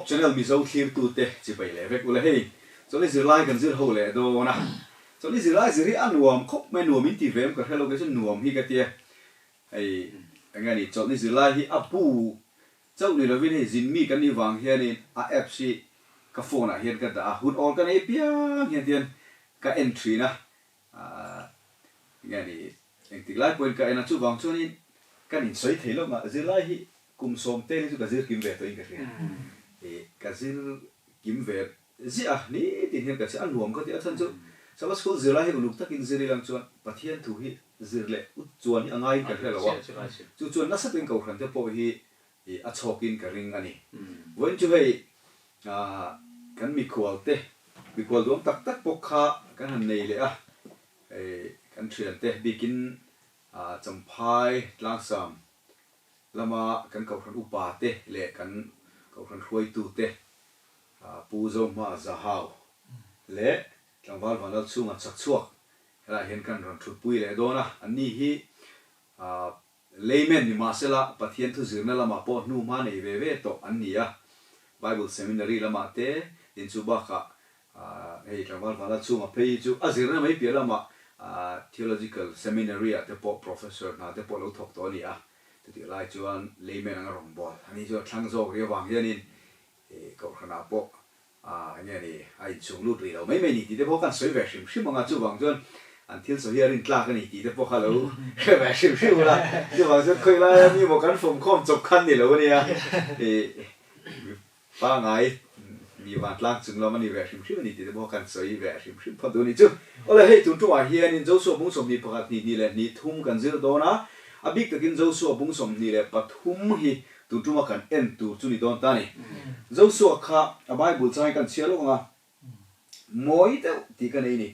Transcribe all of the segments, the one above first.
Hope Channel Mizo thlirtute chibai leh vek ula hei chawlhni zirlai kan zir ho leh dawn a, chawlhni zirlai zir hi a nuam khawp mai nuam in ti ve em ka hre lo kei chu nuam hi ka tia hei eng nge ni chawlhni zirlai hi a bu chauh ni lovin hei zin mi kan nih vang hianin a apps hi ka phone ah hian ka dah a, hun awl ka nei piang hian tian ka en thin a Ahh nge ni engtik lai pawhin ka en a, chuvang chuanin kan insawi thei lawk a, zirlai hi kum sawm te hi chu ka zir kim ve tawhin ka hria, ih ka zir kim ve ziah a, nitin hian ka chhiar a nuam ka ti a, chhan chu Sabbath School zirlai hi uluk takin zir ilang chuan Pathian thu hi zir leh ut chuan hi a ngaiin ka hre lo a, chu chuan nasa takin Kohhran te pawh hi ih a chhawkin ka ring a ni. Vawiin chu hei ah kan mikhual te, mikhual duam tak tak pawh kha kan han nei leh a, hei kan thiante bikin ah Champhai Tlangsam lama kan Kohhran upa te leh kan Kohhran hruaitu te ah Pu Zohma Zahau leh Tlangval Vanlal chhunga chak chhuak helaiah hian kan rawn thutpui leh dawn a, anni hi ah Layman ni mahsela Pathian thu zirna lamah pawh hnu hma nei ve ve tawh an ni a, Bible Seminary lamah te din chu bakah hei tlangval vala chhunga phei hi chu a zirna mai piah lamah Theological Seminary ah te pawh Professor hna te pawh lo thawk tawh a ni a, chutih lai chuan Layman anga rawngbâwl a ni chu a thlang zawk rih avang hianin Kohhranah pawh A enge ni, a inchhung lut rih lo mai mai ni tih te pawh kan sawi ve hrim hrim ang a, chuvang chuan an thil sawi hi a rintlak a ni tih te pawh kha lo hre ve hrim hrim ula, chuvang chuan khawi laia mi maw kan fawmkhawm chawp khan ni lo a nia, ih mi pangai mi vantlang chung lam a ni ve hrim hrim a ni tih te pawh kan sawi ve hrim hrim phawt duh a ni chu. Awle hei tun tumah hianin Joshua bung 21 hnih hnih leh hnih thum kan zir dawn a, a bik takin Joshua bung 23 hi Tun tuma kan en tur chu ni dawn ta ni. Joshua kha a Bible changin kan chhiar lawk ang a, mawi deuh tih ka nei ni.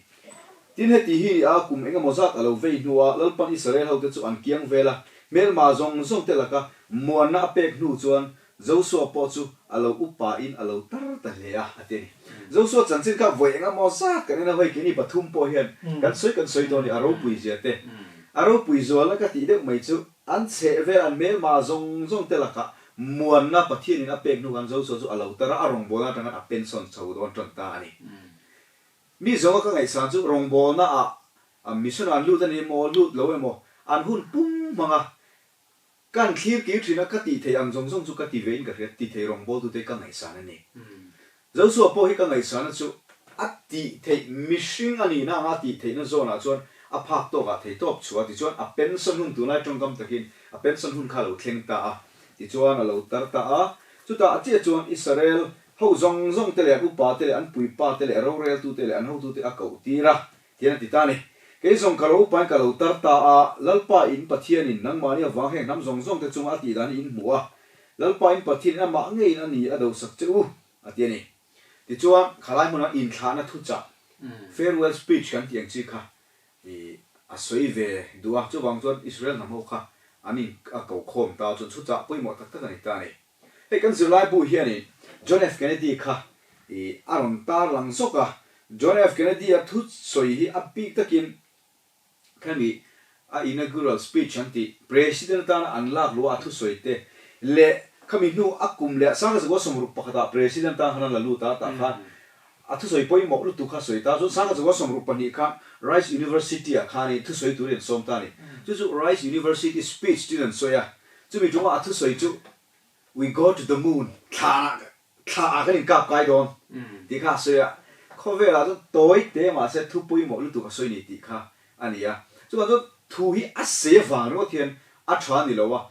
Tin heti hi ni a, kum eng emaw zat a lo vei hnua Lalpan Israel hote chu an kiang vel a, hmelma zawng zawng te laka muanna a pek hnu chuan Joshua pawh chu a lo upa in a lo tar ta hle a, a ti a ni. Joshua chanchin kha vawi eng emaw zat kan en a, hei keini pathum pawh hian kan sawi kan sawi dawn ni, a ropui zia te. A ropui zualna ka tih deuh mai chu An chheh vel an hmelma zawng zawng te lakah muanna Pathianin a pek hnu khan Joshua chu a lo tar a, a rawngbawlna atang khan a pension chho dawn tan ta a ni. Mi zawnga ka ngaihsan chu rawngbawlna ah a mission ah an lut a ni emaw, lut lo emaw, an hun pum hmang a, kan thlir kir thin a, ka tih theih ang zawng zawng chu ka ti ve in ka hria, ti thei rawngbawltute ka ngaihsan a ni. Joshua pawh hi ka ngaihsana chu a tih theih mihring a nihna anga a tih theihna zawnah chuan a phak tawkah thei tawp chhuah a tichuan a pension hun tunlai tawngkam takin a pension hun kha a lo thleng ta a tichuan a lo tar ta a chutah a chiah chuan Israel ho zawng zawng te leh an upa te leh an puipa te leh roreltu te leh an hotute a koh tir a tian a ti ta a ni. Kei zawng ka lo upain ka lo tar ta a Lalpa in Pathianin nangmahni avang heng hnam zawng zawng te chunga a tih dan hi in hmu a Lalpa in Pathianin amah ngeiin a ni a dosak che u, a ti a ni. Tichuan, khalai hmunah inthlahna thuchah, farewell speech kan tih ang chi kha i a sawi ve duh a, chuvang chuan Israel hnam ho kha an in a ko khawm ta chuan thuchah pawimawh tak tak a ni ta a ni. Hei kan zirlai bu hianin John F. Kennedy kha i a rawn tarlang zawk a, John F. Kennedy-a thusawi hi a bik takin Khami a inaugural speech an tih, President atana an lak luh a a thusawi te leh khami hnu a kum leh sangkazakua sawmruk pakhatah President atan khan an la lut a, tah khan a thusawi pawimawh lutuk kha sawi ta. Chuan sangkazakua sawmruk pahnih khan Rice University ah khanin thusawi turin an sawm ta a ni. Chu chu Rice University speech tiin an sawi a, chumi ṭuma a thusawi chu We go to the moon, thlanah Thla ah kan inkap kai dawn tih kha a sawi a, khawvel ah chuan tawi te mahse thu pawimawh lutuk a sawi ni tih kha a ni a. Chuvang chuan thu hi a sei avang ringawt hian a tha ni lo a,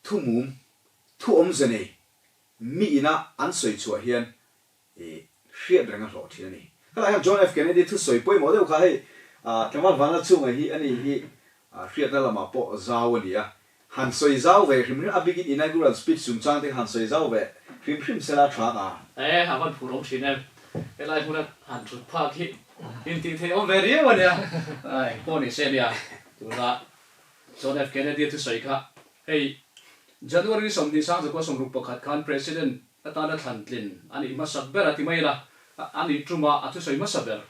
thu mum, thu awmze nei mi ina an sawi chhuah hian ih hriat reng a hlawh thin a ni. Helai hian John F Kennedy thusawi pawimawh deuh kha hei tlangval vanla chhunga hi a ni hi hriatna lamah pawh zau a ni a, han sawi zau ve hrim hrim a bikin inaugural speech chungchang te kha han sawi zau ve hrim hrim sela tha ang a. E, a van phur awm thin em. Helai hmuna han thut phak hi intih theih awm ve riau a nia. Engpawh ni se nia, tuna John F Kennedy thusawi kha hei January 20 1961 khan President Atana thlan tlin a nih hmasak ber a ti mai ila, a nih ṭuma a thusawi hmasa ber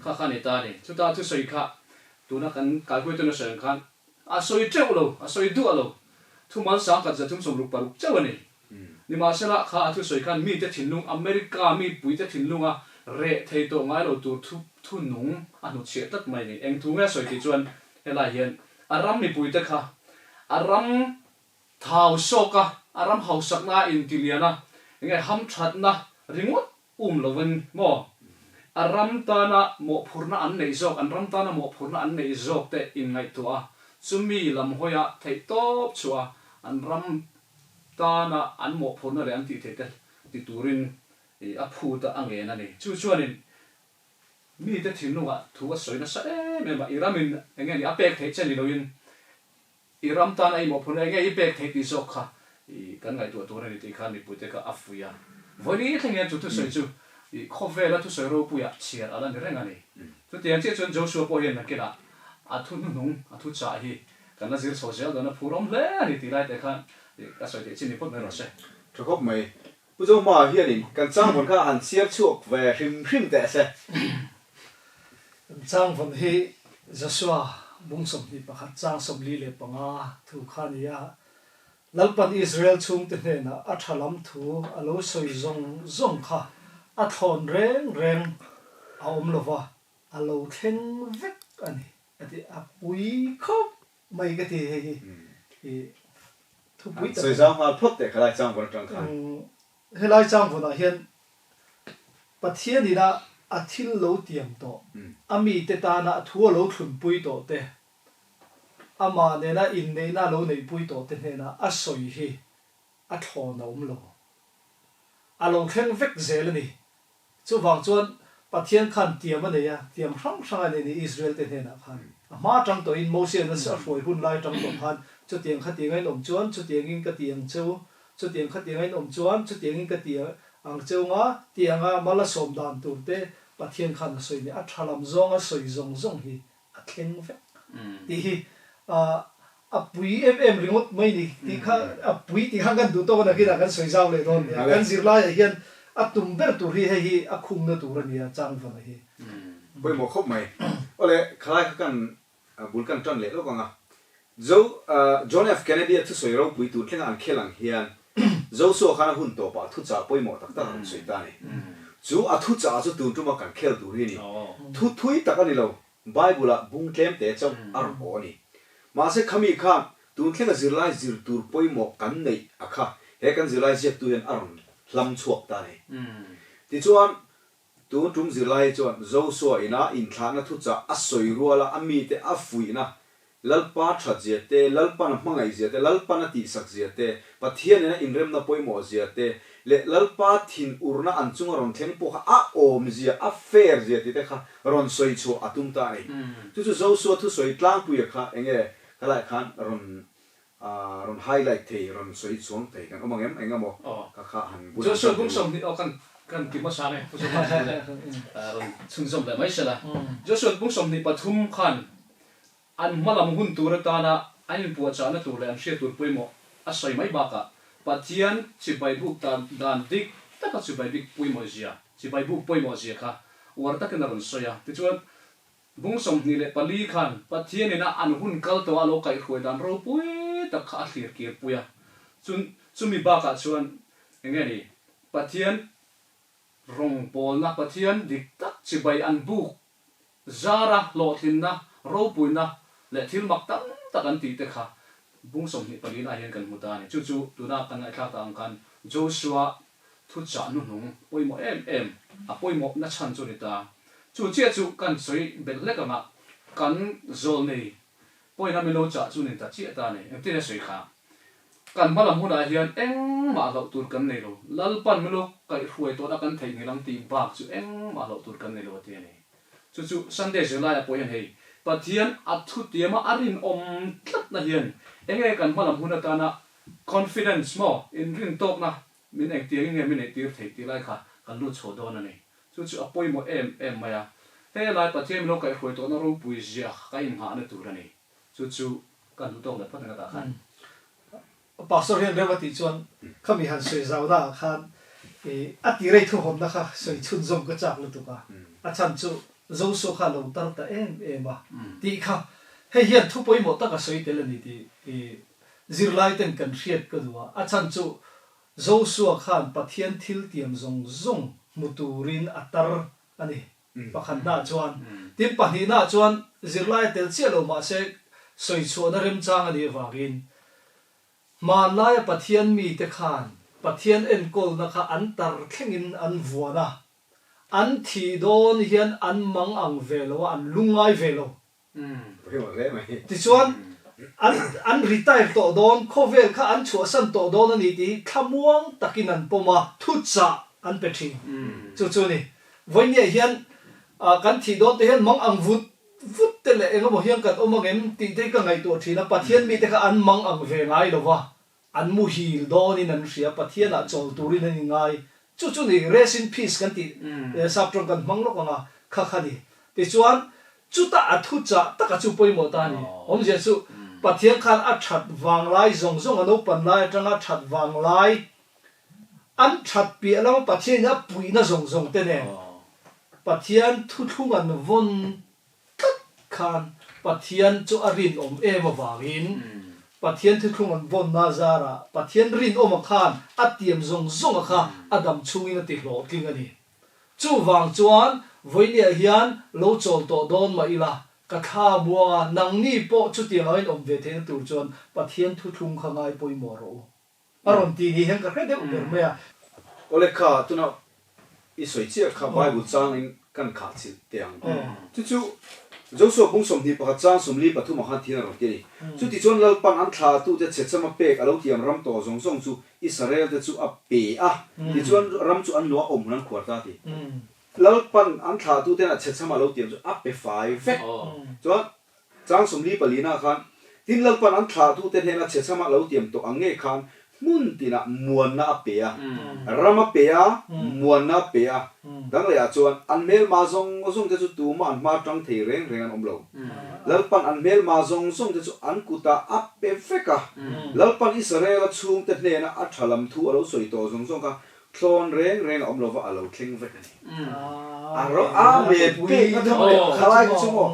kha kha a ni ta a ni. Chuta a thusawi kha tuna kan kalhruaitun a sawi ang khan a sawi ṭeuh lo, a sawi duah lo. Thumal 1360 chauh a ni. Nimahsela, kha a thusawi khan mite thinlung, America mipuite thinlunga reh thei tawh ngai lo tur thu thu nung a hnutchhiah tlat mai a ni. Eng thu nge a sawi tih chuan helai hian a ram mipuite kha a ram thau sawk a, a ram hausakna a intilian a, enge hamthatna ringawt Um lovin maw? A ram tana mawhphurhna an neih zawk, an ram tana mawhphurhna an neih zawk te inngaihtuah a, chumi lam hawia theih tawp chhuah a, an ram tana an mawhphurhna leh an tih theih te ti turin a phut a, a ngen a ni. Chu chuanin mite thinlungah thu a sawi nasa em em a, i ramin eng nge ni a pek theih che ni loin I ram tan a i mawhphurhna enge i pek theih tih zawk kha i kan ngaihtuah tur a ni tih khan mipuite kha a fuih a. Vawiin thleng hian chu thusawi chu i khawvela thusawi ropuiah chhiar a la ni reng a ni. Chutiang chiah chuan Joshua pawh hian nakinah a thu hnuhnung, a thu chah hi kan la zir chho zel dawn a phur awm hle a ni tih lai te khan i ka sawi theih chin ni phawt mai rawh se. Tha khawp mai. Pu Zohma hianin kan changvawn kha han chhiar chhuak ve hrim hrim teh se. Kan changvawn hi Joshua bung 21 chang 45 thu kha a ni a. Lalpan Israel chhungte hnenah a tha lam thu a lo sawi zawng zawng kha a thlawn reng reng a awm lo va, a lo thleng vek a ni a ti. A pui khawp mai ka ti hei hi i thupui tak a ni. Sawi zau nghal phawt teh khalai changvawn atang khan. Helai changvawnah hian Pathian ina a thil lo tiam tawh, a mite tana a thu a lo thlunpui tawh te, amah nena inneihna a lo neihpui tawh te hnena a sawi hi a thlawn a awm lo. A lo thleng vek zel a ni. Chuvang chuan Pathian khan tiam a nei a, tiam hrang hrang a nei ni Israel te hnenah khan. A hma atang tawhin Mosian a hruai hun lai atang tawh khan chutiang khatiang a inawm chuan chutiangin ka ti ang cheu, chutiang khatiang a inawm chuan chutiangin ka ti ang cheu nga tianga mal a sawm dan tur te Pathian khan a sawi ni. A tha lam zawnga sawi zawng zawng hi a thleng vek tih hi a pui em em ringawt mai ni tih kha a pui tih khan kan duh tawk a nakinah kan sawi zau leh dawn nia. Kan zirlaiah hian a tum ber tur hi hei hi a khungna tur a nia changvana hi. Pawimawh khawp mai. Awle khalai kha kan bul kan tan leh lawk ang a. Zo John F Kennedy a thusawi ropui tur thlenga an khel ang hian Joshua khan a hun tawpah thuchah pawimawh tak tak a rawn sawi ta a ni. Chu a thuchah chu tun tuma kan khel tur hi a ni. Thu thui tak a ni lo. Bible-ah bung tlem te chauh a rawn awh a ni. Mahse khami khan tun thlenga zirlai zir tur pawimawh kan neih a kha he kan zirlai ziaktu hian a rawn hlam chhuak ta a ni. Tichuan, tun tum zirlai hi chuan Joshua ina inthlahna thuchah a sawi ruala a mite a fuihna Lalpa that zia te, Lalpan a hmangaih zia te, Lalpan a tihsak zia te, Pathian ina inremna pawimawh zia te, leh Lalpa thin urna an chunga rawn thleng pawh kha a awm zia, a fair zia tih te kha rawn sawi chhuah a tum ta a ni. Chu chu Joshua thusawi tlangpuia kha enge khalaiah khan rawn rawn highlight thei, rawn sawi chhuang thei kan awm ang em? Eng emaw kha kha han bul han Joshua bung 20 aw kan kan ti hmasa nge Pu Zohma chu le rawn chhunzawm leh mai sela. Joshua bung 23 khan An hmalam hun tur atana an inpuahchahna tur leh an hriat tur pawimawh a sawi mai bakah Pathian chibai buk dan dan dik taka chibai bik pawimawh zia, chibai buk pawimawh zia kha uar takin a rawn sawi a. Tichuan, bung 24 khan Pathian ina an hun kal tawha a lo kaihhruai dan ropui tak kha a thlir kir pui a. Chun chumi bakah chuan eng nge ni Pathian rawngbawlna, Pathian dik tak chibai an buk Zara hlawhtlinna, ropuina leh thil mak tam tak an tih te kha bung 24 ah hian kan hmu ta a ni. Chu chu tuna kan ngaihthlak tak ang khan Joshua thuchah hnuhnung pawimawh em em, a pawimawh na chhan chu a ni ta. Chu chiah chu kan sawi belh hlek anga kan zawl nei pawina min lo chah chu ni ta chiah ta a ni. Engtin a sawi kha? Kan hmalam hunah hian engmah hlauh tur kan nei lo. Lalpan min lo kaihhruai tawhna kan theihnghilh ang tih bak chu engmah hlauh tur kan nei lo a ti a ni. Chu chu Sunday zirlaiah pawh hian hei Pathian a thutiama a rinawm tlatna hian enge kan hmalam hun atana confidence maw inrintawkna min engtiangin nge min neihtir theih tih lai kha kan lut chho dawn a ni. Chu chu a pawimawh em em mai a. Helai Pathian min lo kaihhruai tawhna ropui zia ka innghahna tur a ni. Chu chu kan duh tawk leh phawt ang a tah khan. Pastor hian rem a tih chuan khami han sawi zauhna ah khan i a ti rei thuhawmna kha sawi chhunzawm ka chak lutuk a, a chhan chu Joshua kha a lo tar ta em em a tih kha hei hian thu pawimawh tak a sawi tel a ni tih i zirlai ten kan hriat ka duh a, a chhan chu. Josua khan Pathian thil tiam zawng zawng hmu turin a tar a ni. Pakhatnaah chuan. Tin, pahnihnaah chuan zirlai a tel chiah lo mahse sawi chhuahna remchang a nih avangin hmanlaia Pathian mite khan Pathian enkawlna kha an tar thlengin an vuan a, an thih dawn hian an mang ang ve lo a, an lungngai ve lo. Tichuan, an an retire tawh dawn, khawvel kha an chhuahsan tawh dawn a ni tih hi thlamuang takin an pawm a, thuchah an pe thin. Chu chu a ni. Vawinia hian kan thih dawn te hian mang ang vut vut te leh eng emaw hian kan awm ang em tih te hi ka ngaihtuah thin a, Pathian mite kha an mang ang ve ngai lo va, An muhil dawnin an hria, Pathianah chawl turin an inngai. Chu chu ni, rest in peace kan tih sap tawng kan hmang lawk ang a, kha kha ni. Tichuan, chuta a thuchah taka chu pawimawh ta a ni. Awmzia chu, Pathian khan a that vanglai zawng zawng, a naupan lai atanga that vanglai, an that piah lama Pathianin a puihna zawng zawng te nen, Pathian thuthlung an vawn tlat khan Pathian chu a rinawm em avangin Pathian thuthlung an vawnna zarah Pathian rinawma khan a tiam zawng zawnga kha a dam chhungin a ti hlawhtling a ni. Chuvang chuan vawinia hian lo chawl tawh dawn mah ila ka thla muanga nangni pawh chutiang angin awm ve theihna tur chuan Pathian thuthlung kha ngai pawimawh rawh u. A rawn ti ni hian ka hre deuh ber mai a. Awle kha tuna i sawi chiah kha Bible changin kan khah chilh teh ang. Chu chu Joshua bung 21 chang 43 ah khan thian a rawn ti a ni. Chuti chuan Lalpan an thlahtute chhechama pek a lo tiam ram tawh zawng zawng chu Israel te chu a pe a, tichuan ram chu an luah awm hun an khuar ta a ti. Lalpan an thlahtuten a chhechama a lo tiam chu a pe fai vek. Chuan Chang 44 ah khan, Tin Lalpan an thlahtute hnena chhechama lo tiam tawh ang ngei khan hmun tinah muanna a pe a, ram a pe a, muanna a pe a. Dang lehah chuan an hmelma zawng zawng te chu tumah an hma tang thei reng reng an awm lo. Lalpan an hmelma zawng zawng te chu an kutah a pe vek a. Lalpan Israela chhungte hnena a tha lam thu a lo sawi tawh zawng zawng kha thlawn reng reng a awm lova a lo thleng vek a ni. A ro a me pek na thang leh khalai te chu maw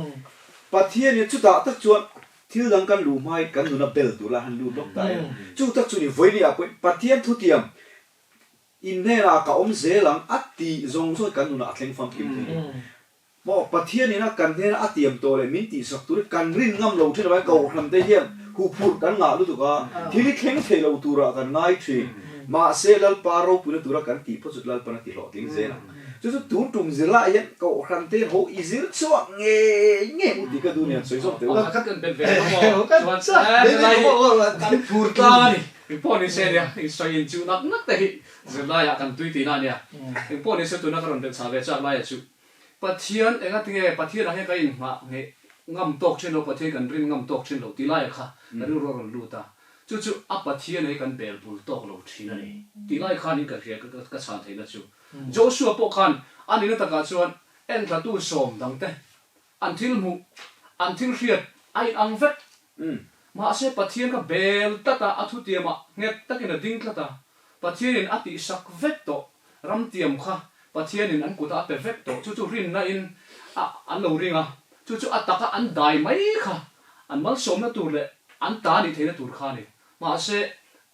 Pathian in chutah tak chuan thil dang kan luh hmai kan nuna bel tur la han lut lawk ta em. Chu tak chu ni vawiin ah pawhin Pathian thutiam in hnenah ka awm zel ang a tih zawng zawng kan nunah a thleng famkim thei. Maw Pathian ina kan hnena a tiam tawh leh min tihsak tur hi kan rin ngam lo thin avangin Kohhran te hian huphurh kan ngah lutuk a, thil hi thleng thei lo turah kan ngai thin. Mahse Lalpa ropuina tura kan tih phawt chu Lalpan a ti hlawhtling zel ang. Chu chu tun tum zirlaiah hian Kohhran te ho i zir chhuak ngei ngei u tih ka duh nen sawi zawk teh u. Pakhat kan bet ve lo maw? Chuan helai kan phur tlang a ni. Engpawh ni se nia, i sawi inchuh nak nak te hi zirlaiah kan tui tihna a nia. Engpawh ni se tuna ka rawn belhchhah ve chak laiah chu Pathian enga tinge Pathian ah hian kan inngah nge ngam tawk thin lo, Pathian kan rin ngam tawk thin lo tih laiah kha ka rilru a rawn lut a, chu chu a Pathian ei kan bel bul tawk lo thin a ni tih lai khan in ka hria ka chhan theihna chu. Joshua pawh khan a nihna takah chuan enthlatu sawm dangte an thil hmuh, an thil hriat a inang vek. Mahse Pathian kha bel tlat a, a thutiamah nghet takin a ding tlat a, Pathianin a tihsak vek tawh Ramtiam kha Pathianin an kutah a pe vek tawh, chu chu rinna in a an lo ring a, chu chu a taka an dai mai kha an malsawmna tur leh an ta nih theihna tur kha a ni. Mahse,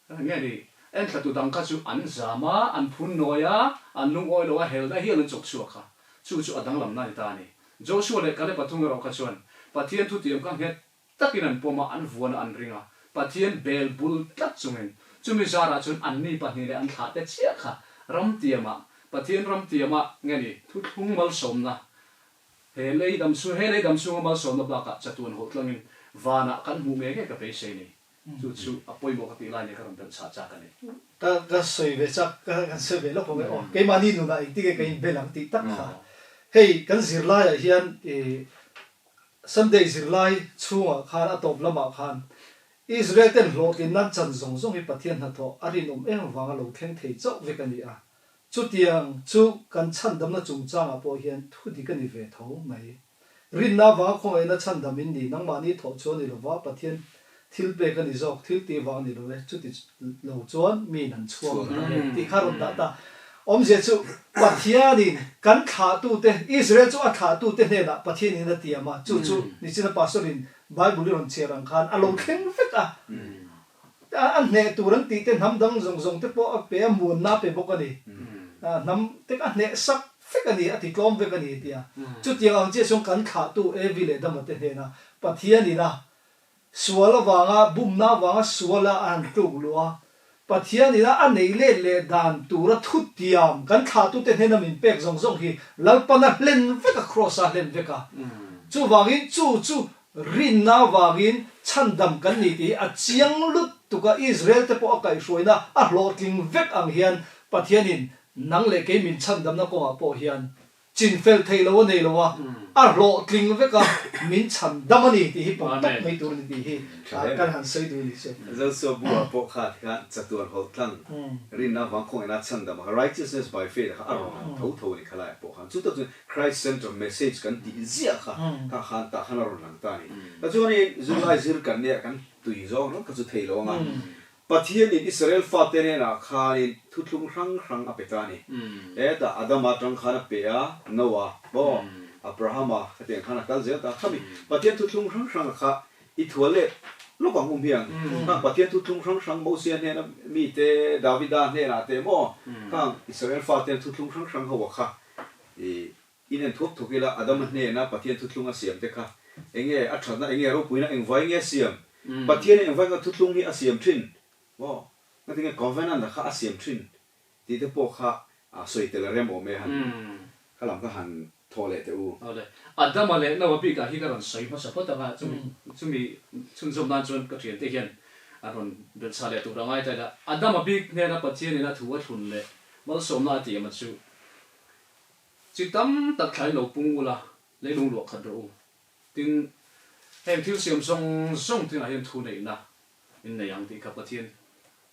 nge ni, enthlatu dang kha chu an zam a, an phun nawi a, an lungawi lo a, helna hial an chawk chhuak kha, chu chu a danglamna a ni ta a ni. Joshua leh Kaleb pathum erawh kha chuan Pathian thutiam kha nghet takin an pawm a, an vuan a, an ring a, Pathian bel bul tlat chungin, chumi zarah chuan anni pahnih leh an thlah te chiah kha ramtiamah, Pathian ramtiamah nge ni, thuthlung malsawmna, he lei dam chhung, he lei dam chhunga malsawmna bakah chatuan hawh tlangin vanah kan hmuh ngei ngei ka beisei ni. Chu chu a pawimawh ka tih lai nia ka rawn belh chah chak a ni. Ka ka sawi ve chak, ka kan sawi ve lawk awm e aw. Keimahni nunah engtin nge ka inbel ang tih tak kha. Hei kan zirlaiah hian ih Sunday zirlai chhungah khan a tawp lamah khan Israel ten hlawhtlin nan chan zawng zawng hi Pathian hnathawh a rinawm em vanga lo thleng thei chauh vek a ni a. Chutiang chu kan chhandamna chungchangah pawh hian thu dik a ni ve tho mai. Rinna avanga khawngaihna chhandam in ni, nangmahni thawh chu a ni lova, Pathian thil pek a ni zawk, thil tih vang a ni lo e, chuti lo chuan miin an chhuang lo e tih kha a rawn dah ta. Awmzia chu Pathianin kan thlahtute, Israel chu a thlahtute hnenah Pathianin a tiam a, chu chu nichina Pastor-in Bible i rawn chhiar ang khan a lo thleng vek a. A hneh tur an tih te hnam dang zawng zawng te pawh a pe a, muanna a pe bawk a ni. Hnam te a hneh sak vek a ni, a ti tlawm vek a ni tia. Chutiang ang chiah chuan kan thlahtu Evi leh Dama te hnena Pathianin a sual avanga bumna avanga suala a han tluk luh a, Pathianin a a neih let leh dan tura thutiam kan thlahtute hnena min pek zawng zawng hi Lalpan a hlen vek a, Kraws a hlen vek a. Chuvangin chu chu Rinna avangin chhandam kan ni tih hi a chiang lutuk a, Israel te pawh a kaihhruaina a hlawhtling vek ang hian Pathianin nang leh kei min chhandamna kawngah pawh hian chinfel theih lo a nei lo a, a hlawhtling vek a, min chhandam a ni tih hi pawm tawp mai tur a ni tih hi kan han sawi duh a ni chu. Joshua buah pawh kha tikhan chatuan hawlh tlang rinna avang khawngaihna chhandam a kha righteousness by faith a kha a rawn lang tho tho a ni khalaiah pawh khan. Chu tak chuan Christ Center message kan tih ziah kha tah khan tah khan a rawn lang ta a ni. Ta chuanin zirlai zir kan nia kan tui zawng rawng kha chu thei lo ang a. Pathianin Israel fate hnenah khanin thuthlung hrang hrang a pe ta a ni. Hetah Adama atang khan a pe a, Noah maw, Abrahama khatiang khan a kal zel ta. Khami Pathian thuthlung hrang hrang a kha i thual leh lawk ang um hian khang Pathian thuthlung hrang hrang Mosia hnena mite, Davida hnenah te maw, khang Israel fate thuthlung hrang hrang ho a kha I in en thuak thuak ila, Adama hnena Pathian thuthlung a siam te kha enge a thatna, enge a ropuina, engvai nge a siam? Pathian hi engvai nge thuthlung hi a siam thin? Maw? Ngatinge covenant a kha a siam thin tih te pawh kha sawi tel a rem awm e han kha lam kha han thawh leh teh u. Awle. Adama leh Noah bikah hi ka rawn sawi hmasa phawt ang a, chumi chumi chhunzawm nan chuan ka thiante hian an rawn belhchhah leh tur a ngai ta ila. Adama bik hnena Pathianin a thu a thlun leh malsawmna a tih em a chu Chi tam tak thlai lo pung ula, leilung luah khat rawh u. Tin, heng thil siam zawng zawng tingah hian thu neihna in nei ang tih kha Pathian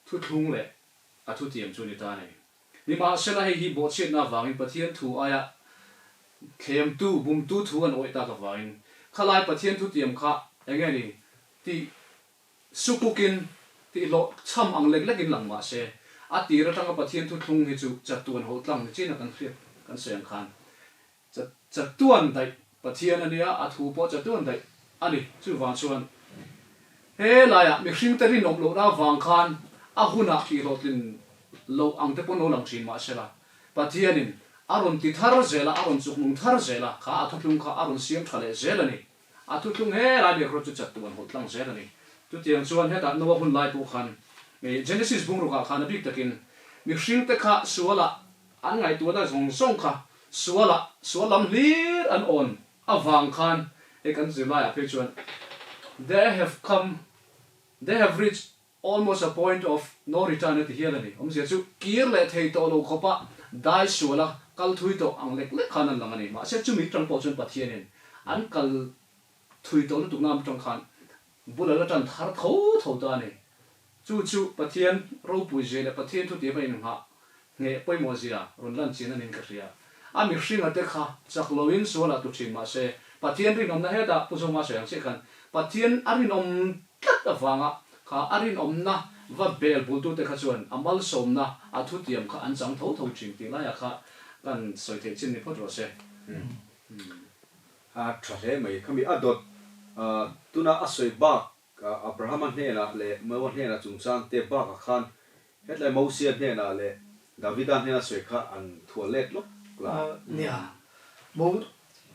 thuthlung leh a thutiam chu a ni ta a ni. Nimahsela hei hi bawhchhiatna avangin Pathian thu aia thlemtu, bumtu thu an awih tak avangin khalai Pathian thutiam kha enge ni tih Sukukin tih hlawh chham ang lek lekin lang mah se, a tir atanga Pathian thuthlung hi chu chatuan hawlh tlang ni chin a kan hriat kan sawi ang khan chatuan daih Pathian a nia, a thu pawh chatuan daih a ni. Chuvang chuan he laiah mihringte rinawm lohna avang khan a hunah tih hlawhtlin loh ang te pawh an lo lang thin mah sela, Pathianin a rawn ti thar zel a, a rawn chuknung thar zel a, kha a thuthlung kha a rawn siam tha leh zel a ni. A thuthlung he lai leh rawt chu chat tuan hawlh tlang zel a ni. Chutiang chuan hetah Noah hun lai pawh khan Genesis bungrukah khan a bik takin mihringte kha sualah an ngaihtuahna zawng zawng kha sualah sual lam hlir an awn avang khan hei kan zirlaiah phei chuan they have come they have reached almost a point of no return a ti hial a ni. Awmzia chu kir leh thei tawh lo khawpa dai suala kal thui tawh ang lek lek khan an lang a ni. Mahse chumi tang pawh chuan Pathianin an kal thui tawh lutuk na atang khan bul a la tan thar tho tho ta a ni. Chu chu Pathian ropui zia leh Pathian thutiam a innghah ngheh pawimawh zia rawn lan chian a niin ka hria. A mihringa te kha chak loin sualah tu thin mahse Pathian rinawmna hetah Pu Zoma sawi ang chiah khan Pathian a rinawm tlat avanga kha a rinawmna va bel bultute kha chuan a malsawmna a thutiam kha an chang tho tho thin tih laiah kha kan sawi theih chin ni phawt rawh se. A tha hle mai. Khami a dawt tuna a sawi bak Abrahama hnenah leh Noa hnenah chungchang te bakah khan hetlai Mosia hnenah leh Davida hnena sawi kha an thual let lawk la. Nia. Mo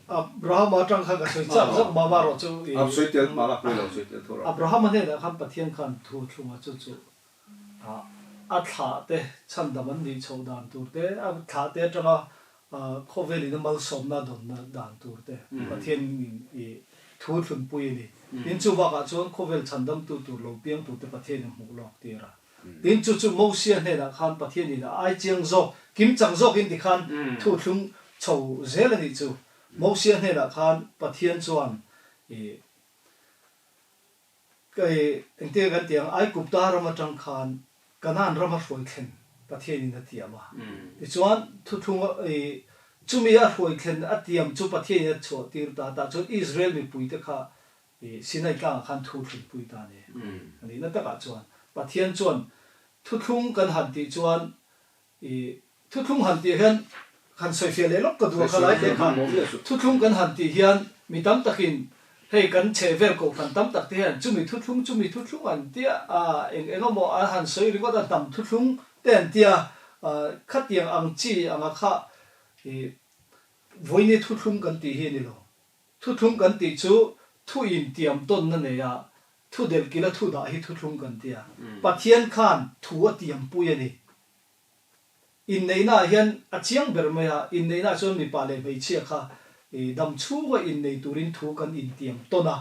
Abrahama atang khan ka sawi chak zawk mah mah rawh chu i. A sawi tel mah la pawi lo sawi tel tho rawh. Abrahama hnenah khan Pathian khan thu thlunga chu chu a thlah te chhandam an nih chhoh dan tur te, a thlah te atanga Khawvel in a malsawmna dawnna dan tur te Pathian in i thu thlunpui a ni. Tin chu bakah chuan khawvel chhandamtu tur lo piang tur te Pathian in hmuh lawk tir a. Tin chu chu Mosia hnenah khan Pathian in a ai chiang zawk, kim chang zawk in tikhan thu thlung chho zel a nih chu. Mosia hnenah khan Pathian chuan i Kei engtin kan ti ang, Aigupta ram atang khan Kanaan rama hruai thlen Pathianin a tiam a. Tichuan, thuthlung i chumi a hruai thlen a tiam chu Pathianin a chhuah tir ta tah chuan Israel mipuite kha i Sinai tlangah khan thu thlunpui ta a ni. A nihna takah chuan Pathian chuan thuthlung kan han tih chuan I thuthlung han tih hian han sawifiah leh lawk ka duh a kha lai te kha thuthlung kan han tih hian mi tam takin Hei kan chhehvel kohhran tam tak te hian chumi thuthlung chumi thuthlung an tia a, eng eng emaw an han sawi ringawt a, hnam thuthlung te an tia, khatiang ang chi anga kha i vawiini thuthlung kan tih hi a ni lo. Thuthlung kan tih chu thu intiam tawnna nei a, thu delhkilh a thu dah hi thuthlung kan tia. Pathian khan thu a tiampui a ni. Inneihnaah hian a chiang ber mai a, inneihnaah chuan mipa leh hmeichhia kha dam chhunga innei turin thu kan intiam tawn a,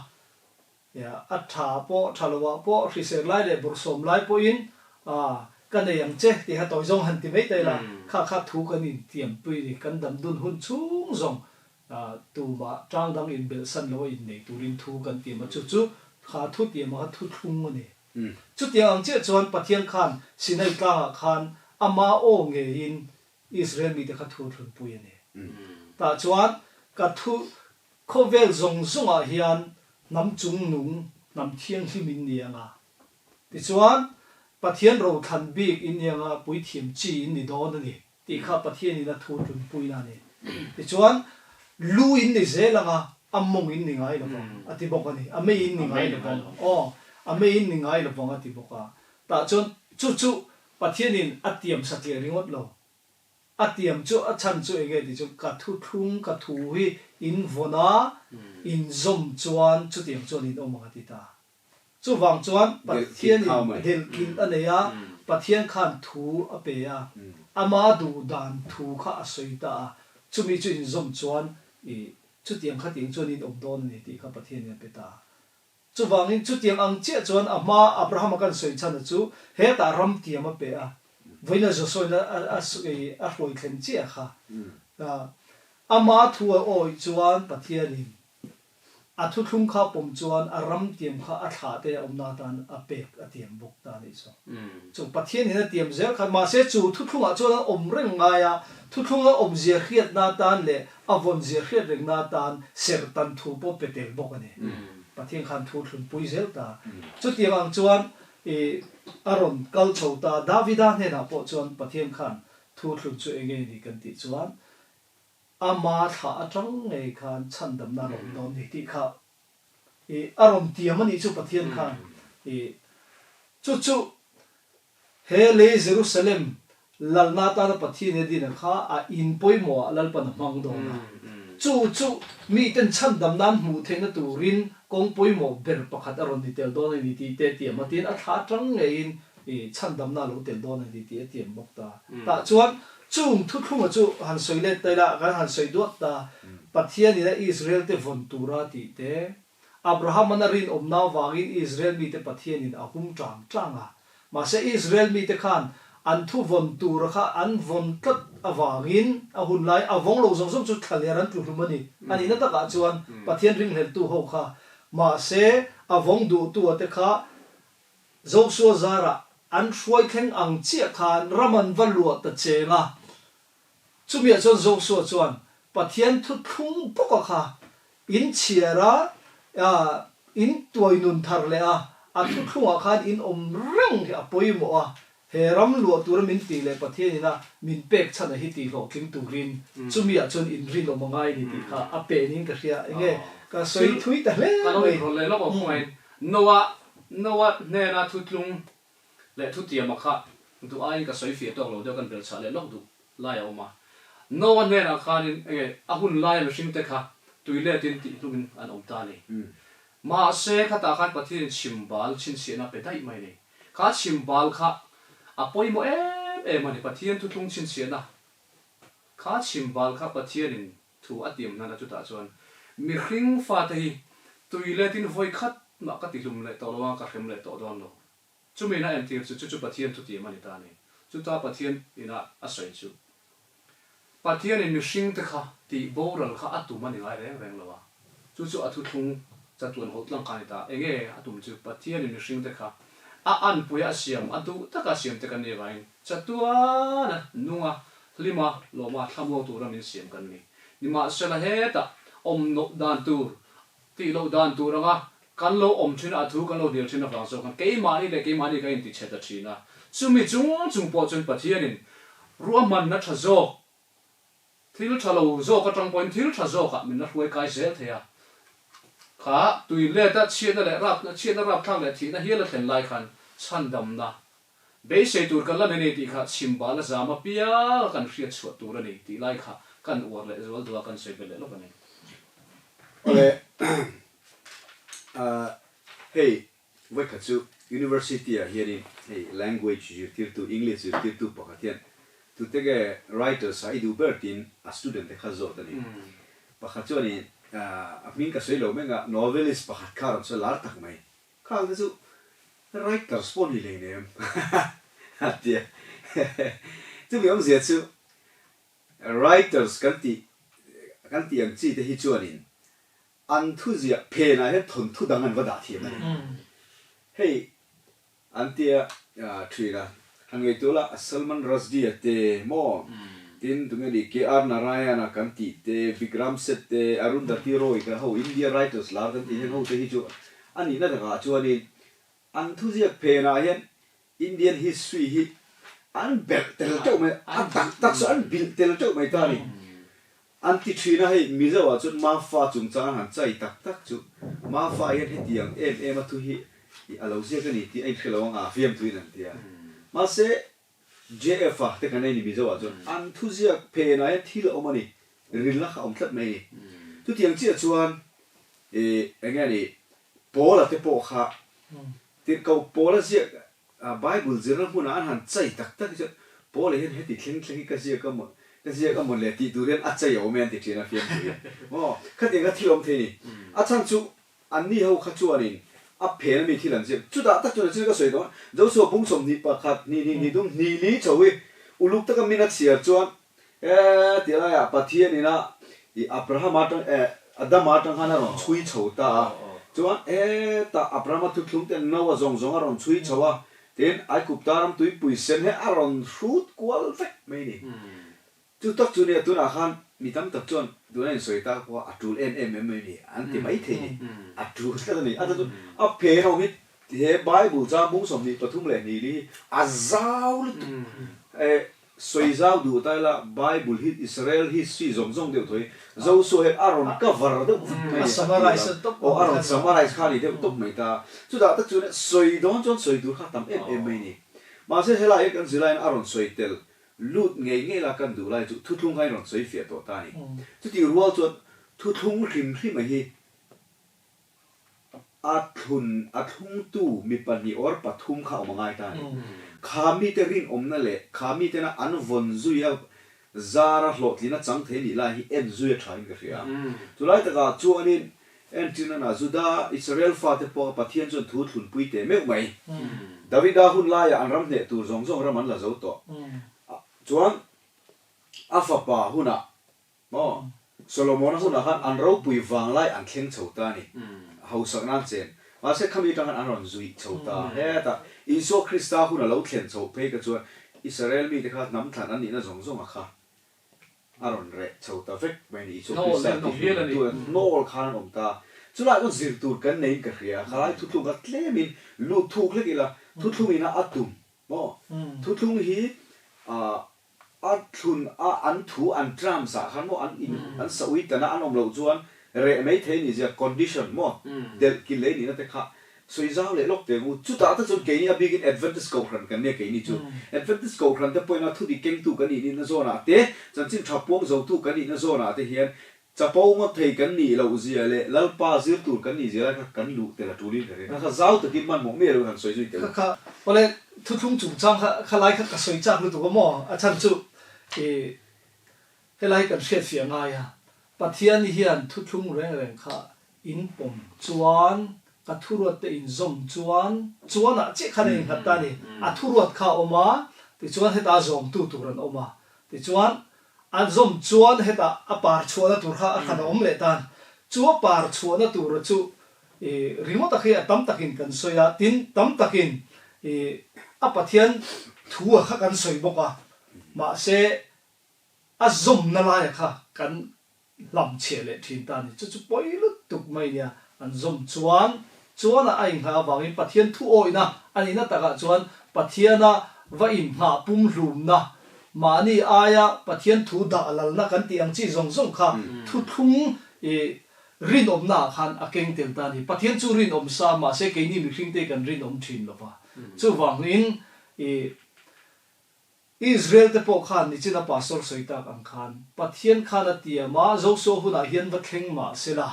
a tha pawh tha loah pawh hrisel lai leh bawrhsawm lai pawhin ka nei ang che tih kha tawi zawng han ti mai ta ila, kha kha thu kan intiam pui a ni, kan dam dun hun chhung zawng tumah tang dang inbelhsan loa innei turin thu kan tiam a, chu chu kha thu tiam ang kha thuthlung a ni. Chutiang ang chiah chuan Pathian khan Sinai tlangah khan ama aw ngeiin Israel mite kha thu thlunpui a ni. Tah chuan ka thu khawvel zawng zawngah hian hnam chungnung, hnam thianghlim in ni ang a. Tichuan, Pathian rothlan bik in ni ang a, puithiam chi in ni dawn a ni tih kha Pathianin a thu tlunpuina a ni. Tichuan, lu in ni zel ang a, a mawng in ni ngai lo vang, a ti bawk a ni. A mei in ni ngai lo vang. Aw, a mei in ni ngai lo vang a ti bawk a. Tah chuan chu chu Pathianin a tiam satliah ringawt lo. A tiam chu a chhan chu eng nge tih chu ka thuthlung, ka thu hi in vawn a, in zawm chuan chutiang chuan in awm ang a ti ta. Chuvang chuan Pathianin delhkilh a nei a, Pathian khan thu a pe a, ama duh dan thu kha a sawi ta a, chumi chu inzawm chuan i chutiang khatiang chuan in awm dawn a ni tih kha Pathianin a pe ta a. Chuvangin chutiang ang chiah chuan a hma Abrahama kan sawi chhan a chu hetah ram tiam a pe a, vawiina Joshua-in a a hruai thlen chiah kha. Ama thu a awih chuan Pathianin A thuthlung kha pawm chuan a ram tiam kha a thlah te a awmna atan a pek a tiam bawk ta a nih chu. Chu Pathian in a tiam zel khan mahse chu thuthlungah chuan an awm reng ngai a, thuthlunga awmzia hriatna atan leh a vawnzia hriat rengna atan serhtan thu pawh pe tel bawk a ni. Pathian khan thu thlunpui zel ta. Chutiang ang chuan i a rawn kal chho ta. Davida hnenah pawh chuan Pathian khan thu thlun chu enge ni kan tih chuan Ama thlah atang ngei khan chhandamna a rawn dawn ni tih kha i a rawn tiam a nih chu Pathian khan i chu chu he lei Jerusalem lalna atana Pathian i a dina kha a in pawimawh ah Lalpan a hmang dawn a, chu chu miten chhandamna an hmuh theihna turin kawng pawimawh ber pakhat a rawn ni tel dawn a ni tih te tiam a tin a thlah atang ngeiin i chhandamna a lo tel dawn a ni tih a tiam bawk ta. Tah chuan chung thuthlunga chu han sawi let ta ila, kan han sawi duat ta, Pathianin a Israel-te vawn tura tih te, Abraham-an a rinawmna avangin Israel mite Pathianin a hum tang tang a. Mahse Israel mite khan an thu vawn tura kha an vawn tlat avangin a hun lai a vawng lo zawng zawng chu thlaler an tluhlum a ni. A nihna takah chuan Pathian ringhleltu ho kha. Mahse a vawng duhtu a te kha Joshua zarah an hruai thleng ang chiah khan ram an va luah ta cheng a. Chumiah chuan Joshua chuan Pathian thu thlung bawka kha in chhiar a, in tuai nun thar leh a, a thu thlungah khan in awm reng hi a pawimawh a, he ram luah tura min tih leh Pathian ina min pek chhan a hi tih hlawhtling turin chumiah chuan in rinawm a ngai ni tih kha a pe niin ka hria. Enge ka sawi thui ta hle mai. Ka lo inrawlh leh lawk awm khawngaih Noah Noah hnena thutlung leh thutiama kha duh aiin ka sawi fiah tawk lo deuh kan belchhah leh lawk duh lai a awm a. Noah hnenah khanin enge a hun laia mihringte kha tui letin tih hlumin an awm ta a ni. Mahse khatah khan Pathianin chhimbal chhinchhiahna a pe daih mai a ni. Kha chhimbal kha a pawimawh em em a ni, Pathian thuthlung chhinchhiahna kha chhimbal kha Pathianin Thu a tiam hnan a chutah chuan mihring fate hi tui letin vawi khat mah ka tihlum leh tawh lo a, ka hrem leh tawh dawn lo. Chumi ina entir chu chu chu Pathian thutiam a ni ta a ni. Chuta Pathian ina a sawi chu Pathianin mihringte kha tih boral kha a tum a ni ngai reng reng lo a, chu chu a thuthlung chatuan hawlh tlang kha a ni ta. Enge a tum chu Pathianin mihringte kha a anpuia a siam, a duh taka a siamte kan nih avangin chatuana nunga Hlima lawma thlamuang tura min siam kan ni. Nimahsela hetah awm loh dan tur, tih loh dan tur anga kan lo awm thin a, a thu kan lo hnial thin avang zawk khan keimahni leh keimahni kan intichhe ta thin a. Chumi chung chung pawh chuan Pathianin ruahmanna tha zawk, thil tha lo zawk atang pawhin thil tha zawkah min la hruai kai zel thei a. Kha tui leta chhiatna leh rap chhiatna rapthlak leh thihna hial a thlen lai khan chhandamna beisei tur kan la nei nei tih kha chhimbal a zam apiang a kan hriat chhuah tur a ni tih lai kha kan uar leh zual duh a kan sawi belh leh lawk a ni. Awle hei Vawikhat chu University ah hianin hei language zirtirtu English zirtirtu pakhat hian tute nge writers ah i duh ber tiin a student te kha zawt a ni. Pakhat chuanin a hming ka sawi lo meng a, novelist pakhat kha a rawn sawi lar tak mai. Khang te chu writers pawh ni hleinem a ti a. Chumi awmzia chu writers kan tih kan tih ang chi te hi chuanin An thuziah phenah hian thawnthu dang an va dah thiam a ni. Hei an tia thin a, han ngaihtuah la Salman Rushdie-a te maw, tin tunge ni KR Narayan-a kan tih te, Vikram Seth te, Arundhati Roy ka ho India writers lar kan tih heng ho te hi chu a nihna takah chuanin an thuziak phenah hian Indian history hi an belh tel teuh mai, a tak tak chu an bilh tel teuh mai ta a ni. An ti thin a, hei Mizo ah chuan Mafa chungchang an han chai tak tak chu Mafa hian hetiang em em a thu hi a lo ziak a ni tih a inhre lo ang a, fiamthuin an ti a. Mahse JF a te kan ei ni Mizo ah chuan an thu ziak phenah hian thil a awm a ni, rilna kha a awm tlat mai a ni. Chutiang chiah chuan ih eng nge ni Paula te pawh kha Tirhkoh Paula ziak Bible zirna hmunah an han chai tak tak hi chuan Paula hian heti thleng thleng hi ka ziak a maw, ka ziak a maw le tih tur hian a chai a awm e an ti thin a fiamthu hian. Aw, khatiang kha thil awm thei a ni. A chhan chu anni ho kha chuanin a phen ami thil an ziak. Chutah tak chuan a thil ka sawi tawh a, Joshua bung 21, hnih hnih hnih dum hnih li chho hi uluk taka min a chhiar chuan e ti laiah Pathianin a i Abrahama atang e Adama atang khan a rawn chhui chho ta a, chuan hetah Abrahama thuthlung ten Noah zawng zawng a rawn chhui chho a, tin Aigupta ram tuipui sen hi a rawn hrut kual vek mai a ni. Chu tak chu nia tunah khan mi tam tak chuan tuna insawi tak pawh a tul em em em mai a ni an ti mai thei a ni, a tul tlat a ni. A chu a phen ho hi he Bible chang bung 23 leh hnih li hi a zau lutuk e Sawi zau duh ta ila, Bible hi Israel history zawng zawng deuh thaw hi Joshua hian a rawn cover deuh vek mai a ni tih a, aw a rawn summarize kha a ni deuh tawp mai ta. Chutah tak chuan sawi dawn chuan sawi tur kha tam em em mai a ni. Mahse helai hian kan zirlaiin a rawn sawi tel lut ngei ngei la kan duh lai chu thuthlung kha in rawn sawi fiah tawh ta a ni. Chutih rual chuan thuthlung hrim hrim a hi A thlun a thlungtu mi pahnih or pathum kha awm a ngai ta a ni. Kha mite rinawmna leh kha mitena an vawn zui a zara hlawhtlina chang thei nih lai hi en zui a thain ka hria. Chulai takah chuanin entirna Juda Israel fate pawh Pathian chuan thu thlunpui teh meuh mai. Davida hun laiah an ram hneh tur zawng zawng ram an la zo tawh. Chuan a fapa hunah Maw? Solomona hunah khan an ropui vanglai an thleng chho ta a ni. Hausak nan chen. Mahse khami atang khan an rawn zuih chho ta. Hetah Isua Krista hun a lo thlen chhoh phei kha chuan Israel mite kha hnam thlan an nihna zawng zawng a kha a rawn reh chho ta vek mai a ni. Isua Krista tih hlum tu hnawl khan an awm ta. Chulai chuan zir tur kan neiin ka hria. Khalai thuthlung kha tlemin lut thuk hlek ila thuthlungin a a tum. Maw? Thuthlung hi ah A thlun a an thu an terms ah khan maw an in an sa ui tan a an awm loh chuan reh mai thei ni zia condition maw delh kil lei nihna te kha sawi zau leh lawk teh u. Chutah te chuan keini a bikin Adventist Kohhran kan nia keini chu Adventist Kohhran te pawhin a thudik kengtu kan nih nihna zawnah te chanchin tha puang zotu kan nihna zawnah te hian Chapo ngawt thei kan nih loh zia leh Lalpa zir tur kan nih zia lai kha kan luh tel a tul in ka ring. Kha kha zau takin hmanhmawh miah lo han sawi zui tel. Kha kha awle thuthlung chungchang kha kha lai kha ka sawi chak lutuk a maw? A chhan chu i helai hi kan hriat fiah ngai a, Pathian hian thuthlung reng reng kha in pawm chuan ka thuruat te in zawm chuan chuan ah chiah khan a innghat ta a ni. A thuruat kha a awm a, tichuan heta zawmtu tur an awm a, tichuan An zawm chuan hetah a par chhuahna tur kha a hran a awm leh tan. Chu a par chhuahna tura chu i ringawt a khi a tam takin kan sawi a, tin tam takin i a Pathian thu a kha kan sawi bawk a, mahse a zawmna laia kha kan hlam chhiah leh thin ta a ni. Chu chu pawi lutuk mai nia an zawm chuan chuan a inghah avangin Pathian thu awihna a nihna takah chuan Pathiana va inghah pumhlumna, mahni aia Pathian thu dah lalna kan tih ang chi zawng zawng kha thuthlung i. Rinawmna ah khan a keng tel ta a ni. Pathian chu rinawm sa mahse keini mihringte kan rinawm thin lo va. Chuvangin i Israel te pawh khan nichina pastor sawi tak ang khan Pathian khan a tiam a, Joshua hunah hian va thleng mah sela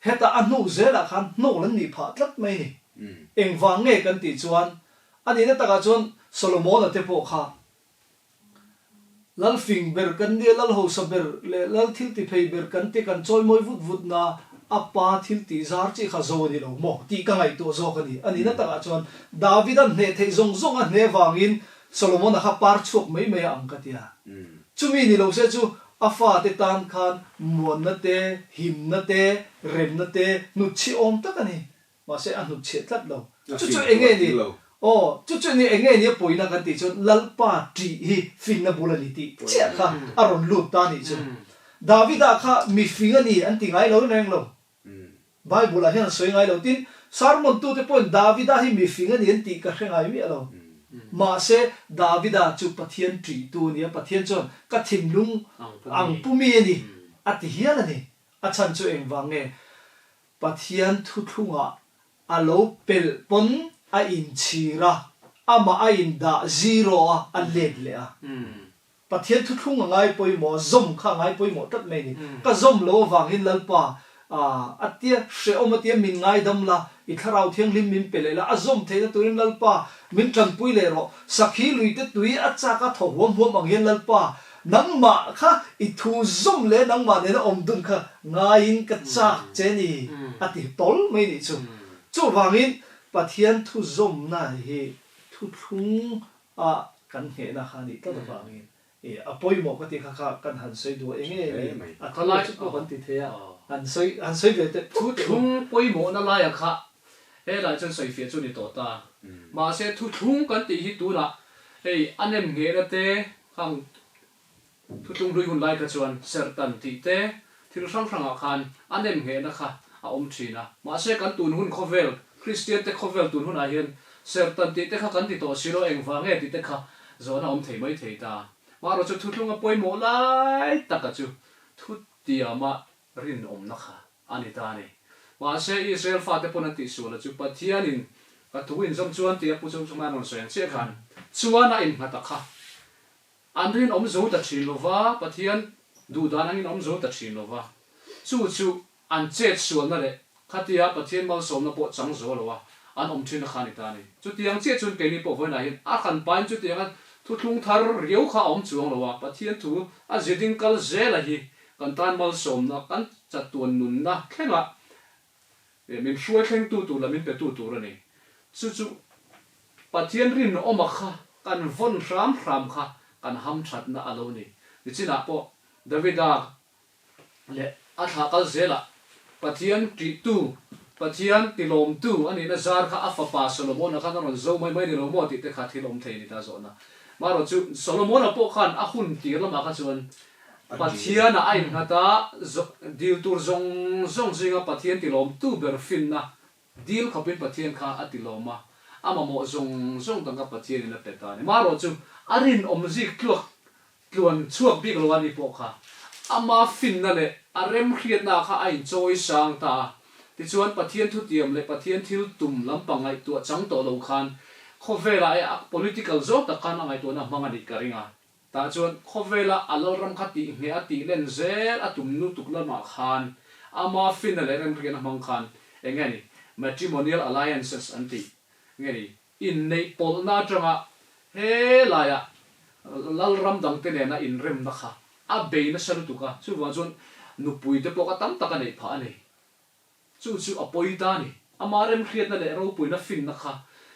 hetah a hnu zelah khan hnawl an nih phah tlat mai ni. Engvang nge kan tih chuan a nihna takah chuan Solomona te pawh kha Lal fing ber kan nia, lal hausa ber leh lal thil ti phei ber kan te kan chawi mawi vut vut na, a pa thil tih zar chi kha zo a ni lo maw tih ka ngaihtuah zawk a ni. A nihna takah chuan Davida hneh theih zawng zawng a hneh vangin Solomona kha par chhuak mai mai a ang ka tia. Chumi ni lo se chu a fate tan khan muanna te, himna te, remna te hnutchhi awm tak a ni. Mahse a hnutchhiah tlat lo. Chu chu enge ni? Aw, chu chu ni enge ni a pawina kan tih chuan Lalpa ṭih hi finna bul a ni tih chiah kha a rawn lut ta nih chu. Davida kha mifing a ni an ti ngai lo reng lo. Bible ah hian an sawi ngai lo. Tin, sermon tute pawhin Davida hi mifing a ni an tih ka hre ngai miah lo. Mahse, Davida chu Pathian ṭihtu a ni a, Pathian chuan ka thinlung ang pumi a ni a ti hial a ni. A chhan chu engvang nge? Pathian thuthlungah a lo pelh pawn a inchhir a, amah a indah zero a, a let leh a. Pathian thuthlung a ngai pawimawh a, zawm kha a ngai pawimawh tlat mai a ni. Ka zawm lo avangin Lalpa, a tia hrehawm a tia min ngaidam la, i thlarau thianghlim min pe leh la, a zawm theihna turin Lalpa min tanpui leh rawh. Sakhi luite tui a chak a thaw huam huam ang hian Lalpa, Nangmah kha i thu zawm leh nangmah nena awm dun kha ngaiin ka chak che ni a ti tawl mai nih chu. Chuvangin Pathian thu zawmna hi thuthlung a kan nghehna kha nih tlat avangin a pawimawh ka ti kha kha kan han sawi duh a enge ni a thu chu pawh kan ti thei a han sawi han sawi ve teh phut teh u. Thuthlung pawimawhna laia kha helai chuan sawifiah chu ni tawh ta. Mahse thuthlung kan tih hi tunah hei a nem nghehna te Khang thutlung hlui hun lai kha chuan serhtan tih te thil hrang hrangah khan a nem nghehna kha a awm thin a. Mahse kan tun hun khawvel, Kristian te khawvel tun hunah hian serhtan tih te kha kan ti tawh si lo, engvang nge tih te kha zawhna awm thei mai thei ta. Marawh chu thuthlunga pawimawh lai taka chu thutiama rinawmna kha a ni ta a ni. Mahse Israel fate pawn an tihsual a chu Pathianin ka thu inzawm chuan tia Pu Chungchunga an rawn sawi ang chiah khan chuan a innghat a kha. An rinawm zo ta thin lo va, Pathian duhdan angin awm zo ta thin lo va. Chu chu an chet sualna leh khatia Pathian malsawmna pawh chang zo lo a an awm thin a kha a ni ta a ni. Chutiang chiah chuan keini pawh vawiinah hian a hran pain chutianga thuthlung thar riau kha a awm chuang lo a, Pathian thu a ziding kal zel a hi Kan tan malsawmna, kan chatuan nunna thlengah min hruai thlengtu tur leh min petu tur a ni. Chu chu Pathian rinawma kha kan vawn hram hram kha kan hamthatna a lo ni. Nichinah pawh Davida leh a thlah kal zelah Pathian ṭihtu, Pathian tilawmtu a nihna zar kha a fapa Solomona khan a rawn zo mai mai ni lo maw tih te kha thil awm thei a ni ta zawhna. Marawh chu Solomona pawh khan a hun tir lamah kha chuan Pathian ah a innghat a, dil tur zawng zawng zinga Pathian tilawmtu ber finna dil khawpin Pathian kha a tilawm a, a mamawh zawng zawng dang kha Pathianin a pe ta a ni. Marawh chu a rinawm zik tluak tluan chhuak bik lo a ni pawh kha ama finna leh a remhriatna kha a inchawi sang ta a. Tichuan Pathian thutiam leh Pathian thil tum lampang ngaihtuah chang tawh lo khan khawvelah e a political zawng tak khan a ngaihtuahna hmang a nih ka ring a. Tah chuan khawvela a lalram kha tih ngheh a tih len zel a tum lutuk lamah khan ama finna leh remrian a hmang khan eng nge ni matrimonial alliances an tih nge ni inneih pawlhna atanga helaiah lalram dangte nena inremna kha a bei nasa lutuk a, chuvang chuan nupui te pawh kha tam tak a neih phah a ni. Chu chu a pawi ta a ni. Amah remhriatna leh ropuina finna kha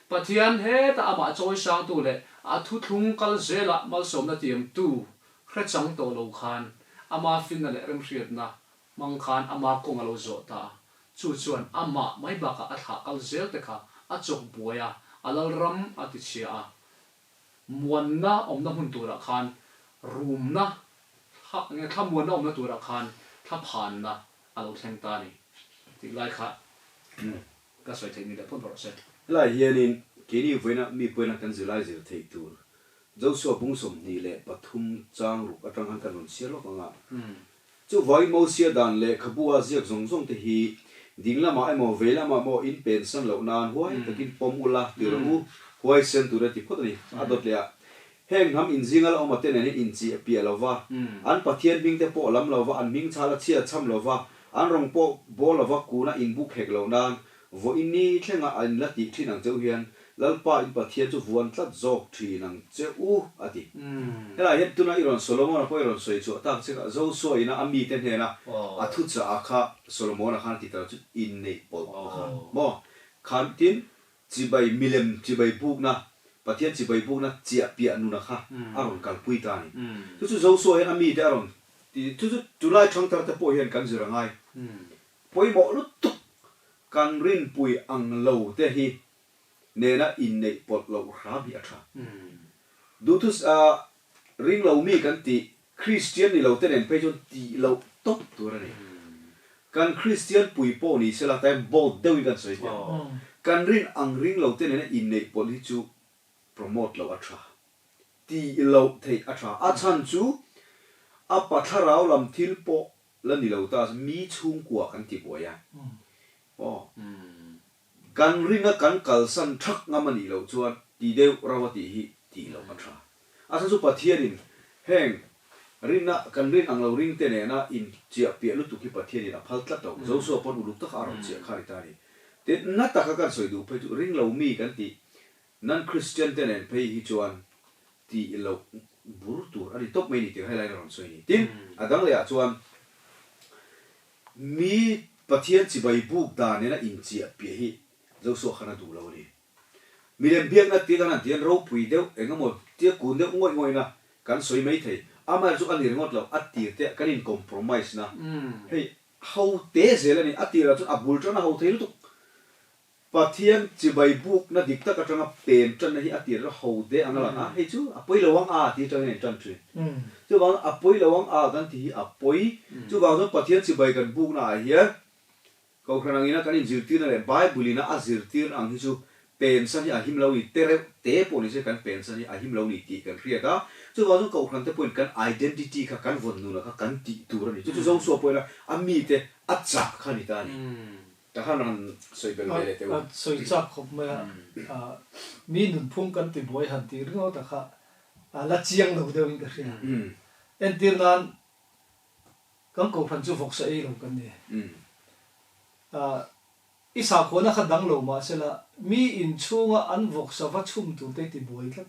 Pathian heta amah chawi sangtu leh a thuthlung kal zela malsawmna tiamtu hre chang tawh lo khan ama finna leh remhriatna hmang khan ama kawng a lo zawh ta a. Chu chuan amah mai bakah a thlah kal zel te kha a chawk buai a, a lalram a tichhia a. Muanna awmna hmun turah khan rumna, thla, thlamuanna awmna turah khan thlaphanna a lo thleng ta a ni tih lai kha ka sawi theih ni leh phawt rawh se. Helai hianin keini vawiina mi pawina kan zirlai zir theih tur Joshua bung 23 chang ruk atang khan kan rawn chhiar lawk ang a. Chuvangin Mosia dan lehkhabu a ziak zawng zawng te hi ding lamah emaw vei lamah emaw in pensan loh nan huai takin pawm ula ti rawh u, huaisen tur a ti phawt a ni. A dawt leh ah, Heng hnam inzinga la awm ate nen hian inchiah piah lo va, an Pathian hming te pawh lam lo va, an hming chhal a chhia chham lo va, an rawng pawh bawl lo va kuna inbuk hek loh nan Vawiin ni thlenga a inla tih thin ang cheu hian Lalpa in Pathian chu vuan tlat zawk thin ang che u, a ti. Helaiah hian tuna i rawn Solomon-a pawh i rawn sawi chhuah tak che kha Joshua ina a mite hnena a thuchah a kha Solomon-a khan a ti ta lo chu inneih pawlh a kha maw? Khan tin chibai milem chibai bukna Pathian chibai bukna chiah piah nuna kha a rawn kalpui ta a ni. Chu chu Joshua hian a mite a rawn ti chu chu tunlai thangthar te pawh hian kan zir a ngai. Pawimawh lutuk kan rinpui ang lo te hi nena inneih pawlh loh hram hi a tha. Duhthus a ring lo mi kan tih Kristian ni lo te nen phei chuan tih loh tawp tur a ni. Kan Kristian pui pawh ni sela time bold deuhin kan sawi teh ang. Kan rin ang ring lo te nena inneih pawlh hi chu promote loh a tha. Tih loh theih a tha. A chhan chu a pa thlarau lam thil pawh La ni lo ta, mi chhungkua kan ti buai a. Aw. Kan ringa kan kalsan thak ngam a nih loh chuan ti deuh rau a tih hi tih loh a tha. A chhan chu Pathianin heng rinna kan rin ang lo ringte nena in chiah piah lutuk hi Pathianin a phal tlat lo. Joshua pawn uluk taka a rawn chiah kha a ni ta a ni. Tin, na taka kan sawi duh phei chu ring lo mi kan tih Non-Christian te nen phei hi chuan tih loh bur tur a ni tawp mai ni tih helai in a rawn sawi a ni. Tin, a dang leh ah chuan mi Pathian chibai buk dan nena inchiah piah hi Joshua khan a duh lo a ni. Milem biakna tih kan han ti hian ropui deuh eng emaw tia kun deuh ngawih ngawih na kan sawi mai thei. Amaherawhchu chu a ni ringawt lo, a tir te kan in compromise na hei ho te zel a ni. A tirah chuan a bul tan a ho thei lutuk. Pathian chibai bukna dik tak atanga pen tanna hi a tir ho de ang a lang a, hei chu a pawi lo ang a tih atangin a intan thin. Chuvangin a pawi lo ang a kan tih hi a pawi. Chuvang chuan Pathian chibai kan bukna ah hian Kohhran angina kan inzirtirna leh Bible ina a zirtir ang hi chu pensan hi a him lo ni, te reuh te pawh ni se kan pensan hi a him lo ni tih kan hriat a. Chuvang chuan Kohhran te pawhin kan identity kha kan vawn nunah kha kan tih tur a ni. Chu chu Joshua pawhin a mite a chah kha a ni ta a ni. Ka han han sawi bel ve leh teh u. A sawi chak khawp mai a, mi nunphung kan ti buai han tih ringawt a kha a la chiang lo deuh in ka hria. Entir nan kan kohhran chu vawksa ei lo kan ni. I sakhuana kha dang lo mahsela mi inchhunga an vawksa va chhum tur te ti buai tlat.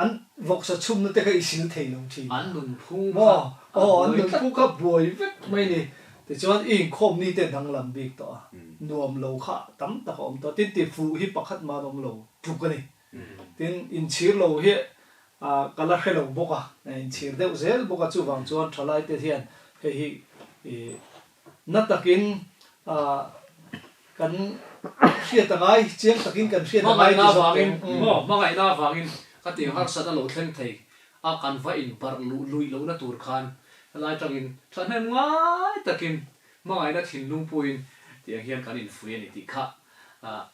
An vawksa chhumna te kha i sil thei lo thin. An nunphung kha a buai tlat. An nunphung kha buai vek mai ni. Tichuan i inkhawm ni te danglam bik tawh a, nuam lo kha tam tak a awm tawh a. Tin, tifuh hi pakhat man awm lo tluk a ni. Tin, inchhir lo hi ka la hre lo bawk a, inchhir deuh zel bawk a. Chuvang chuan thalai te hian hei hi Na takin kan hriat a ngai, chiang takin kan hriat a ngai ti zawk teh ang. Maw, hmangaihna avangin ka tih harsat a lo thleng thei a, kan va inbarh luh luih lohna tur khan helai tangin thahnem ngai takin hmangaihna thinlung puiin tiang hian kan infui a ni tih kha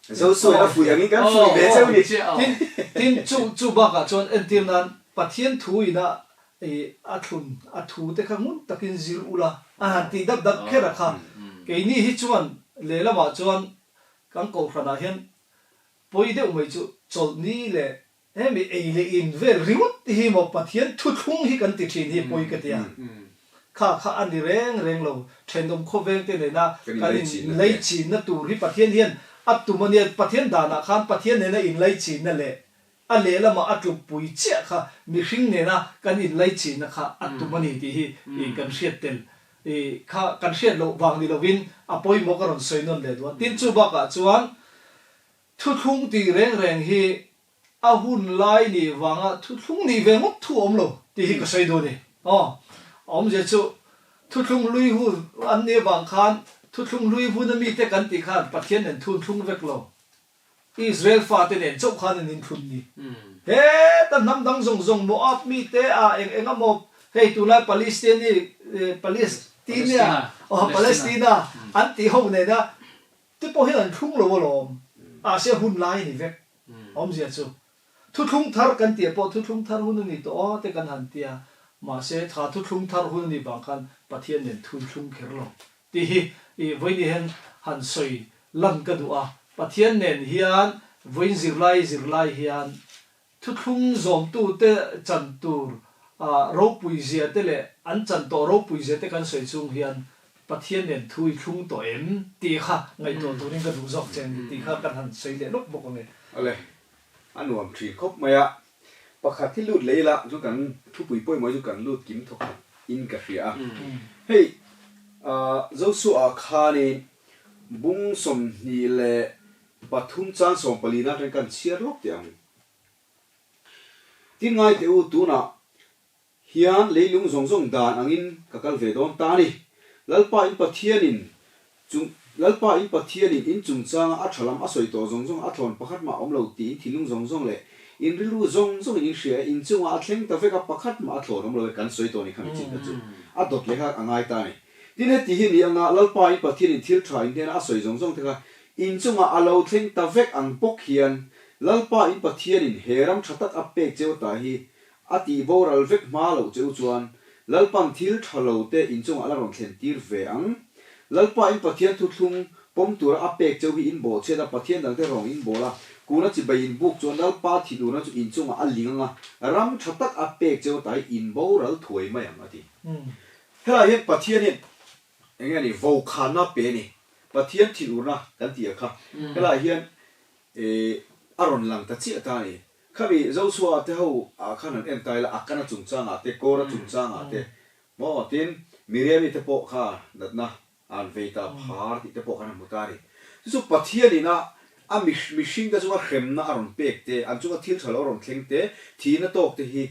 Zosuain a fui angin kan fui ve cheu ni. Tin, tin chu chu bakah chuan entir nan Pathian thu ina I a thlun a thu te kha ngun takin zir ula a han tih dap dap kher a kha. Keini hi chuan lehlamah chuan kan kohhranah hian pawi deuh mai chu chawlhni leh hemi ei leh in vel ringawt te hi maw Pathian thuthlung hi kan ti thin hi pawi ka ti a. Kha kha a ni reng reng lo. Thenawm khawveng te nena kan in leichinna tur hi Pathian hian a tum a nia. Pathian danah khan Pathian nena inleichinna leh A lehlamah a tlukpui chiah kha mihring nena kan inlaichinna kha a tum a ni tih hi kan hriat tel kha kan hriat loh vang ni lovin a pawimawh ka rawn sawi nawn leh duh a. Tin, chu bakah chuan thuthlung tih reng reng hi a hun lai nih vanga thuthlung nih ve ngawt thu awm lo tih hi ka sawi duh a ni. Aw, a awmzia chu thuthlung hlui hun an nih avang khan thuthlung hlui hun a mite kan tih khan Pathian nen thuthlung vek lo. Israel fate nen chauh khan an inthlun ni. Heta hnam dang zawng zawng Moab mite ah eng eng emaw hei tunlai Palestini Palestinia aw Palestina an tih ho nena te pawh hian an thlung lo alawm. Mahse hun lai a ni vek awmzia chu. Thuthlung thar kan tih pawh thuthlung thar hun a ni tawh aw te kan han tia. Mahse, tha thuthlung thar hun a nih vang khan Pathian nen thu i thlung kher lo tih hi i vawiin hian han sawi lan ka duh a. Pathian nen hian vawiin zirlai zirlai hian thuthlung zawmtute chan tur ropui zia te leh an chan tawh ropui zia te kan sawi chung hian Pathian nen thu i thlung tawh em tih kha ngaihtuah turin ka duh zawk che a ni tih kha kan han sawi leh lawk bawk ang e. Awle, a nuam thin khawp mai a. Pakhat hi lut leh ila chu kan thupui pawimawh chu kan lut kim thawkhat in ka hria a. Hei Joshua khanin bung 23 chang 14 atang kan chhiar lawk teh ang. Tin ngai teh u tunah Hian leilung zawng zawng dan angin ka kal ve dawn ta a ni. Lalpa in Pathianin chung Lalpa in Pathianin in chungchanga a tha lam a sawi tawh zawng zawng a thlawn pakhat mah a awm lo tiin thinlung zawng zawng leh in rilru zawng zawngin in hria e, in chungah a thleng ta vek a pakhat mah a thlawn awm lo e kan sawi tawh ni kha mi chin ta chu a dawt leh kha a ngai ta a ni. Tin heti hi ni anga Lalpa in Pathianin thil tha in hnena a sawi zawng zawng te kha in chungah a lo thleng ta vek ang bawk hian Lalpa in Pathianin he ram tha tak a pek cheu ta hi A tih boral vek hma loh che u chuan Lalpan thil tha lo te inchungah la rawn thlen tir ve ang. Lalpa in Pathian thuthlung pawm tura a pek cheu hi in bawhchhiat a, Pathian dangte rawng in bawl a, kuna chibai in buk chuan Lalpa thinurna chu inchungah a ling ang a, ram tha tak a pek cheu ta hi in boral thuai mai ang a ti. Helaiah hian Pathian hian eng nge ni vokhanna pe a ni. Pathian thinurna kan tih a kha. Helaiah hian a rawn lang ta chiah ta a ni. Khami Joshua te ho ah khan han en ta ila, Akana chungchangah te, Kora chungchangah te, maw tin Miriami te pawh kha natna an vei ta phar tih te pawh khan a hmu ta a ni. Chu chu Pathianin a a mihring te chunga hremna a rawn pek te, an chunga thil tha lo a rawn thleng te, thihna tawk te hi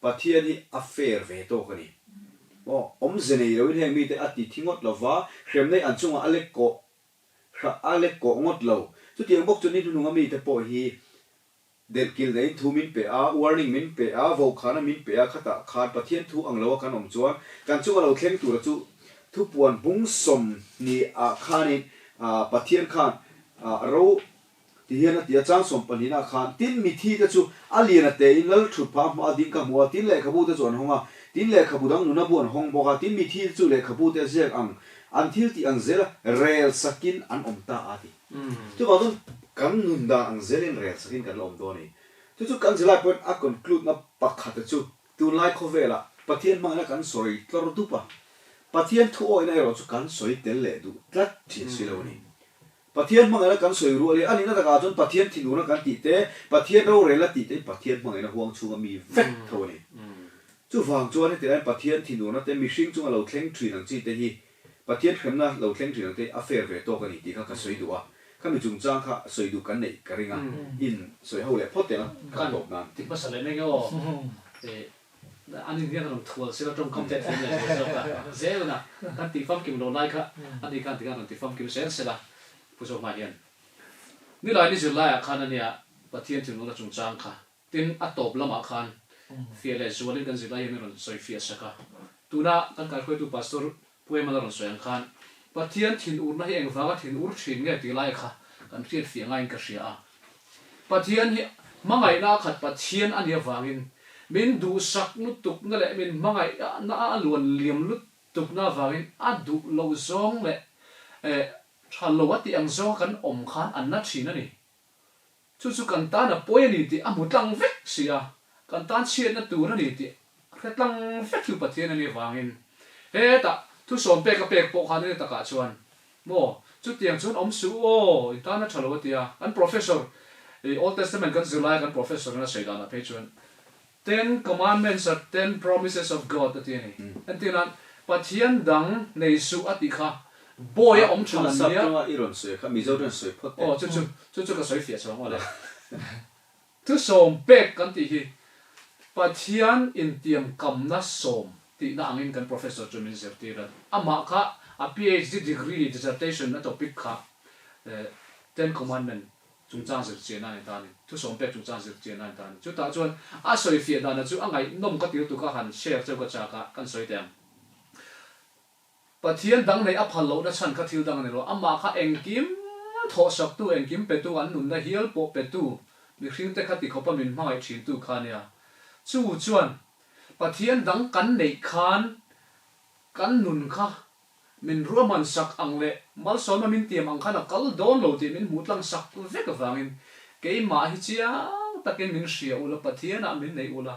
Pathian hi a fair ve tawk a ni. Maw awmze nei loin heng mite a ti thi ngawt lova, hremna hi an chungah a lek kawh Hrah a lek kawh ngawt lo. Chutiang bawk chu ni hnuhnunga mite pawh hi delhkil neiin thu min pe a, warning min pe a, vokhana min pe a, khatah khan Pathian thu ang loa kan awm chuan kan chunga lo thleng tura chu thupuan bung 20 ah khanin Pathian khan ro Ti hian a ti a, chang sawmpahnihna khan, Tin, mithi te chu a lian a tein lal thut phah hma a ding ka hmu a, tin lehkhabu te chu an hawng a, tin lehkhabu dang nuna bu an hawng bawk a, tin mithi te chu lehkhabu te ziak ang an thil tih ang zela rel sakin an awm ta a ti. Chuvang chuan kan nun dan ang zelin rel sakin kan la awm dawn a ni. Chu chu kan zirlai pawhin a conclude na pakhata chu tunlai khawvelah Pathian hmangaihna kan sawi tlawr dup a, Pathian thuawihna erawh chu kan sawi tel leh duh tlat thin si lo a ni. Pathian hmangaihna kan sawi rual hi a nihna takah chuan Pathian thinurna kan tih te, Pathian rorelna tih te hi Pathian hmangaihna huang chhunga mi vek tho a ni. Chuvang chuan heti laiin Pathian thinurna te mihring chunga lo thleng thin ang chi te hi Pathian hremna lo thleng thin ang te hi a fair ve tawk a ni tih kha ka sawi duh a, khami chungchang kha sawi duh kan neih ka ring a, in sawi ho leh phawt teh ang ka tawp nan. Ti hmasa leh mek e aw. An in hian a rawn thual sila tawngkam te a thiam leh zual zawk a, zel na kan tih famkim loh lai kha a ni khan tikhan rawn ti famkim zel sela Pu Zohma hian Nilai ni zirlaiah khan a nia Pathian thinlungna chungchang kha tin a tawp lamah khan fiah leh zualin kan zirlai hian min rawn sawi fiah sak a, tuna kan kaihruaitu Pastor Pu Emala rawn sawi ang khan Pathian thinurna hi engvanga thinur thin nge tih lai kha kan hriat fiah ngaiin ka hria a. Pathian hi hmangaihna a khat Pathian a nih avangin min duhsak lutukna leh min hmangaihna a luan liam lutukna avangin a duh lo zawng leh tha lo a tih ang zawnga kan awm khan an na thin a ni. Chu chu kan tan a pawi a ni tih a hmu tlang vek si a, kan tan chhiatna tur a ni tih a hre tlang vek chu Pathian a nih avangin hetah thusawm pek a pek pawh khan a ni takah chuan Maw? Chutiang chuan awm suh u aw, in tan a tha lo a ti a. Kan professor, i Old Testament kan zir laia kan professor in a sawi danah phei chuan Ten commandments are ten promises of God a ti a ni. Entir nan, Pathian dang nei suh a tih kha bawi a awm tha an nia. Sap tawnga i rawn sawi kha Mizo chuan sawi phawt teh. Aw, chu chu, chu chu ka sawi fiah chho ang aw le. Thusawm pek kan tih hi Pathian intiamkamna sawm tihna angin kan professor chu min zirtir a. Amah kha a PhD degree dissertation a topic kha Ten Commandment chungchang zirchiahna a ni ta a ni. Thusawm pek chungchang zirchiahna a ni ta a ni. Chutah chuan a sawifiah dana chu a ngaihnawm ka tir tuk a han share cheu ka chak a, kan sawi teh ang. Pathian dang neih a phal lohna chhan kha thil dang a ni lo. Amah kha engkim thawhsaktu, engkim petu, an nunna hial pawh petu, mihringte kha tikhawpa min hmangaih thintu kha a nia. Chu chuan Pathian dang kan neih khan kan nun kha min ruahman sak ang leh malsawmna min tiam ang khan a kal dawn lo tih min hmuh tlang sak vek avangin keimah hi chiang takin min hria ula, Pathianah min neih ula,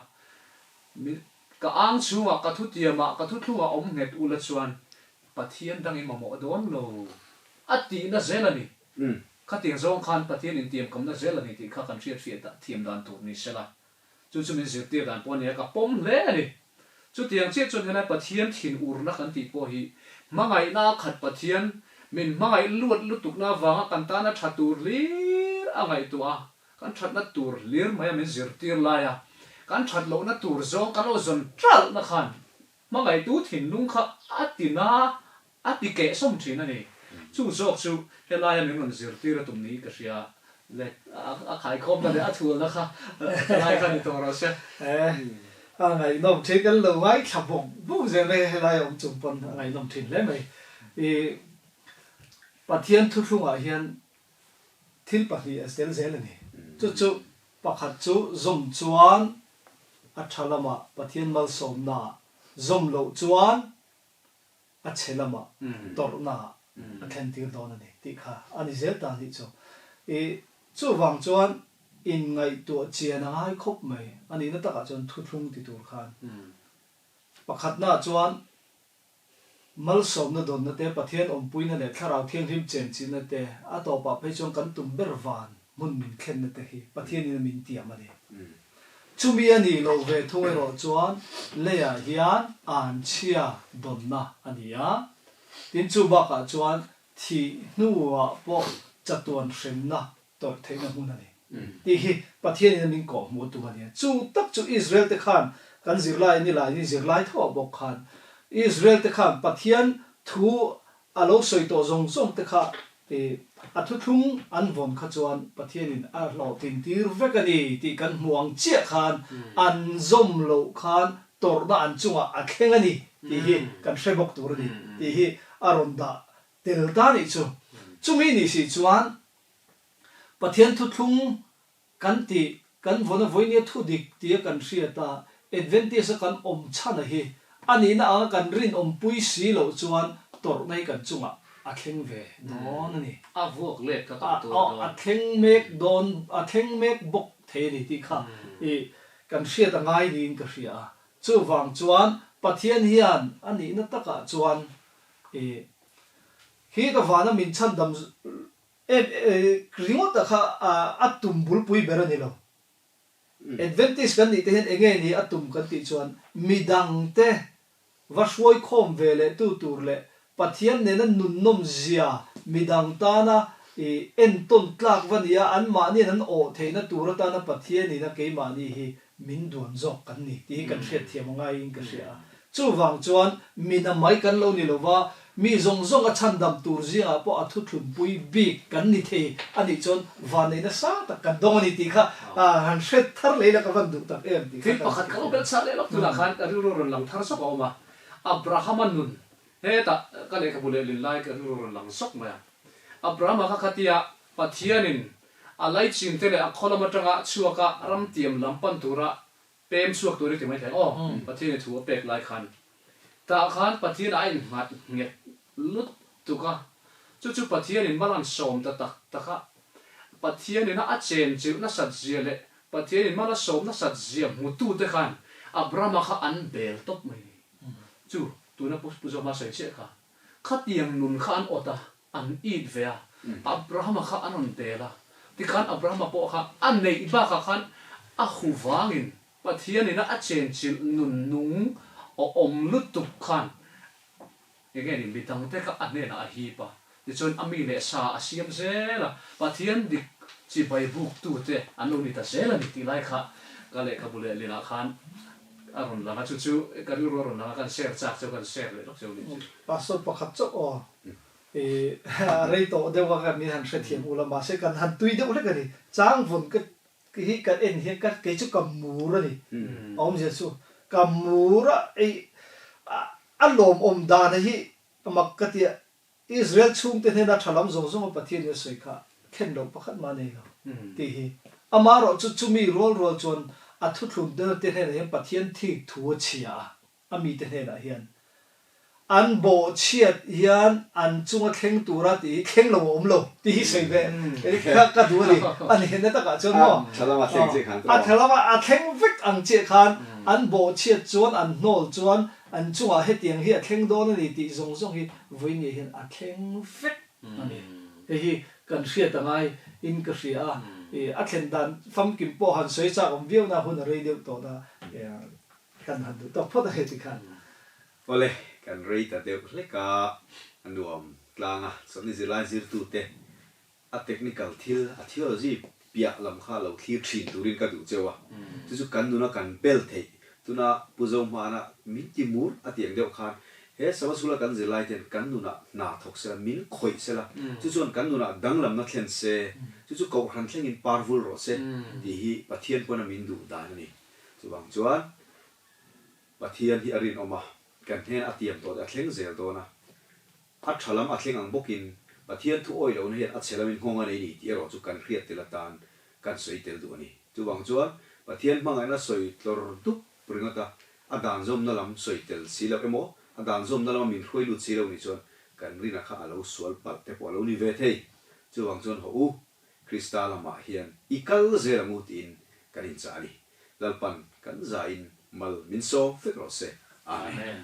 min ka ang chhungah, ka thutiamah, ka thuthlungah awm nghet ula chuan Pathian dangin mamawh dawn lo a tihna zel a ni. Khatiang zawng khan Pathian intiamkamna zel a ni tih kha kan hriatfiah thiam dan tur ni sela. Chu chu min zirtir dan pawh a nia, ka pawm hle a ni. Chutiang chiah chuan helai Pathian thin urna kan tih pawh hi hmangaihna a khat Pathian min hmangaih luat lutukna avanga kan tana tha tur hlir a ngaihtuah a, kan thatna tur hlir mai a min zirtir lai a, kan that lohna tur zawng kan lo zawn ṭalhna khan hmangaihtu thinlung kha a ti na A ti keh sawm thin a ni. Chu zawk chu helaia min rawn zirtir a tum niin ka hria. Le, a khaikhawmna leh a thulna kha helai kha ni tawh rawh se. A ngaihnawm thin, kan lo ngaithla bawk bawk zel mai helaia awm chung pawn a ngaihnawm thin hle mai. I Pathian thuthlungah hian thil pahnih a tel zel a ni. Chu chu pakhat chu zawm chuan a tha lamah Pathian malsawmnaah zawm loh chuan a chhe lamah tawrhna a thlentir dawn a ni tih kha a ni zel ta nih chu. I chuvang chuan inngaihtuah chian a ngai khawp mai a nihna takah chuan thuthlung ti tur khan pakhatnaah chuan malsawmna dawnna te, Pathian awmpuina leh Thlarau Thianghlim chenchilhna te, a tawpah phei chuan kan tum ber van hmun min thlenna te hi Pathianin a min tiam a ni. Chumi a nih loh ve thung erawh chuan leiah hian anchhia dawnna a ni a, tin chu bakah chuan thih hnuah pawh chatuan hremna tawrh theihna hmun a ni tih hi Pathianin a min kawh hmuh tum a ni a. Chu tak chu Israel te khan kan zirlai ni lai ni zirlai tho ah bawk khan Israel te khan Pathian thu A lo sawi tawh zawng zawng te kha i a thuthlung an vawn kha chuan Pathianin a hlawhtlin tir vek a ni tih kan hmu ang chiah khan an zawm loh khan tawrhna an chungah a thleng a ni tih hi kan hre bawk tur a ni tih hi a rawn dah tel ta nih chu. Chumi nih si chuan Pathian thuthlung Kan tih, kan vawn a vawinia thu dik tia kan hriat a, Adventist a kan awm chhan a hi a nihna anga kan rinawmpui si loh chuan tawrhna hi kan chungah a thleng ve dawn a ni. A vuak let kha kan tuar dawn. A thleng mek dawn, a thleng mek bawk thei a ni tih kha i kan hriat a ngai niin ka hria a. Chuvang chuan Pathian hian a nihna takah chuan i khi ka vana min chhandam Em ringawt a kha a tum bulpui ber a ni lo. Adventist kan nih te hian enge ni a tum kan tih chuan midangte va hruaikhawm ve leh tu tur leh Pathian nena nunnawm zia midang tana i entawn tlak va nia anmahniin an awh theihna tur atana Pathianin a keimahni hi min duan zawk kan ni tih hi kan hriatthiam a ngaiin ka hria a. Chuvang chuan mina mai kan lo ni lova, mi zawng zawng a chhandam tur zingah pawh a thuthlunpui bik kan ni thei a nih chuan vanneih nasa tak kan dawng a ni tih kha han hre thar leh ila ka van duh tak em tih kha Thil pakhat ka lo belh chah leh lawk tunah khan ka rilru rawn lang thar zawk a awm a, Abrahama nun hetah ka lehkhabu lehlin lai ka rilru rawn lang zawk mai a. Abrahama kha khatia Pathianin a laichin te leh a khaw lam atanga chhuaka ramtiam lam pan tura Pem chhuak tur i ti mai thei aw, Pathian i thu a pek lai khan. Tah khan Pathian a innghat nghet lutuk a, chu chu Pathian in mal an sawm ta tak tak a. Pathian in a chen chilh nasat zia leh Pathian in mal a sawm nasat zia hmutu te khan Abrahama kha an bel tawp mai ni. Chu tuna Pu Zawma sawi chiah kha, khatiang nun kha an awt a, an it ve a, Abrahama kha an rawn bel a, tikhan Abrahama pawh kha a neih bakah khan a hu vangin Pathianin a chenchilh nun nung awm lutuk khan enge ni midangte kha a hnenah a hip a, tichuan a mi leh sa a siam zel a, Pathian dik chibai buktute an lo ni ta zel a ni tih lai kha ka lehkhabu leh linah khan a rawn lang a, chu chu ka rilru a rawn lang a, kan share chak cheu kan share leh lawk cheu ni chu. Pastor pakhat chauh aw. I rei tawh deuh a kan min han hrethiam ula mahse kan han tui deuh hlek a ni. Changvawn ka hi ka en hian ka kei chu ka mur a ni. A awmzia chu ka mur a ei a lawmawm dan hi mak ka ti a. Israel chhungte hnena tha lam zawng zawng a Pathian in a sawi kha thlen loh pakhat mah a nei lo tih hi. Amaherawhchu chumi rual rual chuan A thuthlun te hnenah hian Pathian thik thu a chhia a, a mite hnenah hian an bawhchhiat hian an chunga thleng tura tih hi thleng lo a awm lo tih hi sawi ve kha ka duh a ni. A nihna takah chuan maw a tha lama a thleng vek ang chiah khan an bawhchhiat chuan an hnawl chuan an chungah hetiang hi a thleng dawn a ni tih zawng zawng hi vawiin hian a thleng vek a ni. Hei hi kan hriat a ngai in ka hria a, a thlen dan famkim pawh han sawi chak awm viau na hun a rei deuh tawh na. Kan han duh tawk phawt a hei tikhan. Awle, kan rei ta deuh hlek a, a nuam tlang a, chawlhni zirlai zirtute a technical thil, a theology piah lam kha lo thlir thin turin ka duh cheu a, chu chu kan nuna kan bel theih, tuna Pu Zohmana min ti mur a tih ang deuh khan he Sabbath School a kan zirlai ten kan nunah hna thawk sela, min khawih sela, chu chuan kan nunah danglamna thlen se, chu chu kohhran thlengin par vul rawh se tih hi Pathian pawna min duh dan a ni. Chuvang chuan Pathian hi a rinawm a, kan hnen a tiam tawh te a thleng zel dawn a. A tha lam a thleng ang bawkin Pathian thu awih lohna hian a chhe lamin nghawng a nei ni tih erawh chu kan hriat tel atan kan sawi tel duh a ni. Chuvang chuan Pathian hmangaihna sawi tlawr dup ringawt a, a dan zawmna lam sawi tel si loh emaw, a dan zawmna lama min hruai lut si lo nih chuan kan rina kha a lo sual palh te pawh a lo ni ve thei. Chuvang chuan hawh u, Krista lamah hian i kal zel ang u tiin kan inchah a ni. Lalpan kan zain mal min sawm vek rawh se. Amen.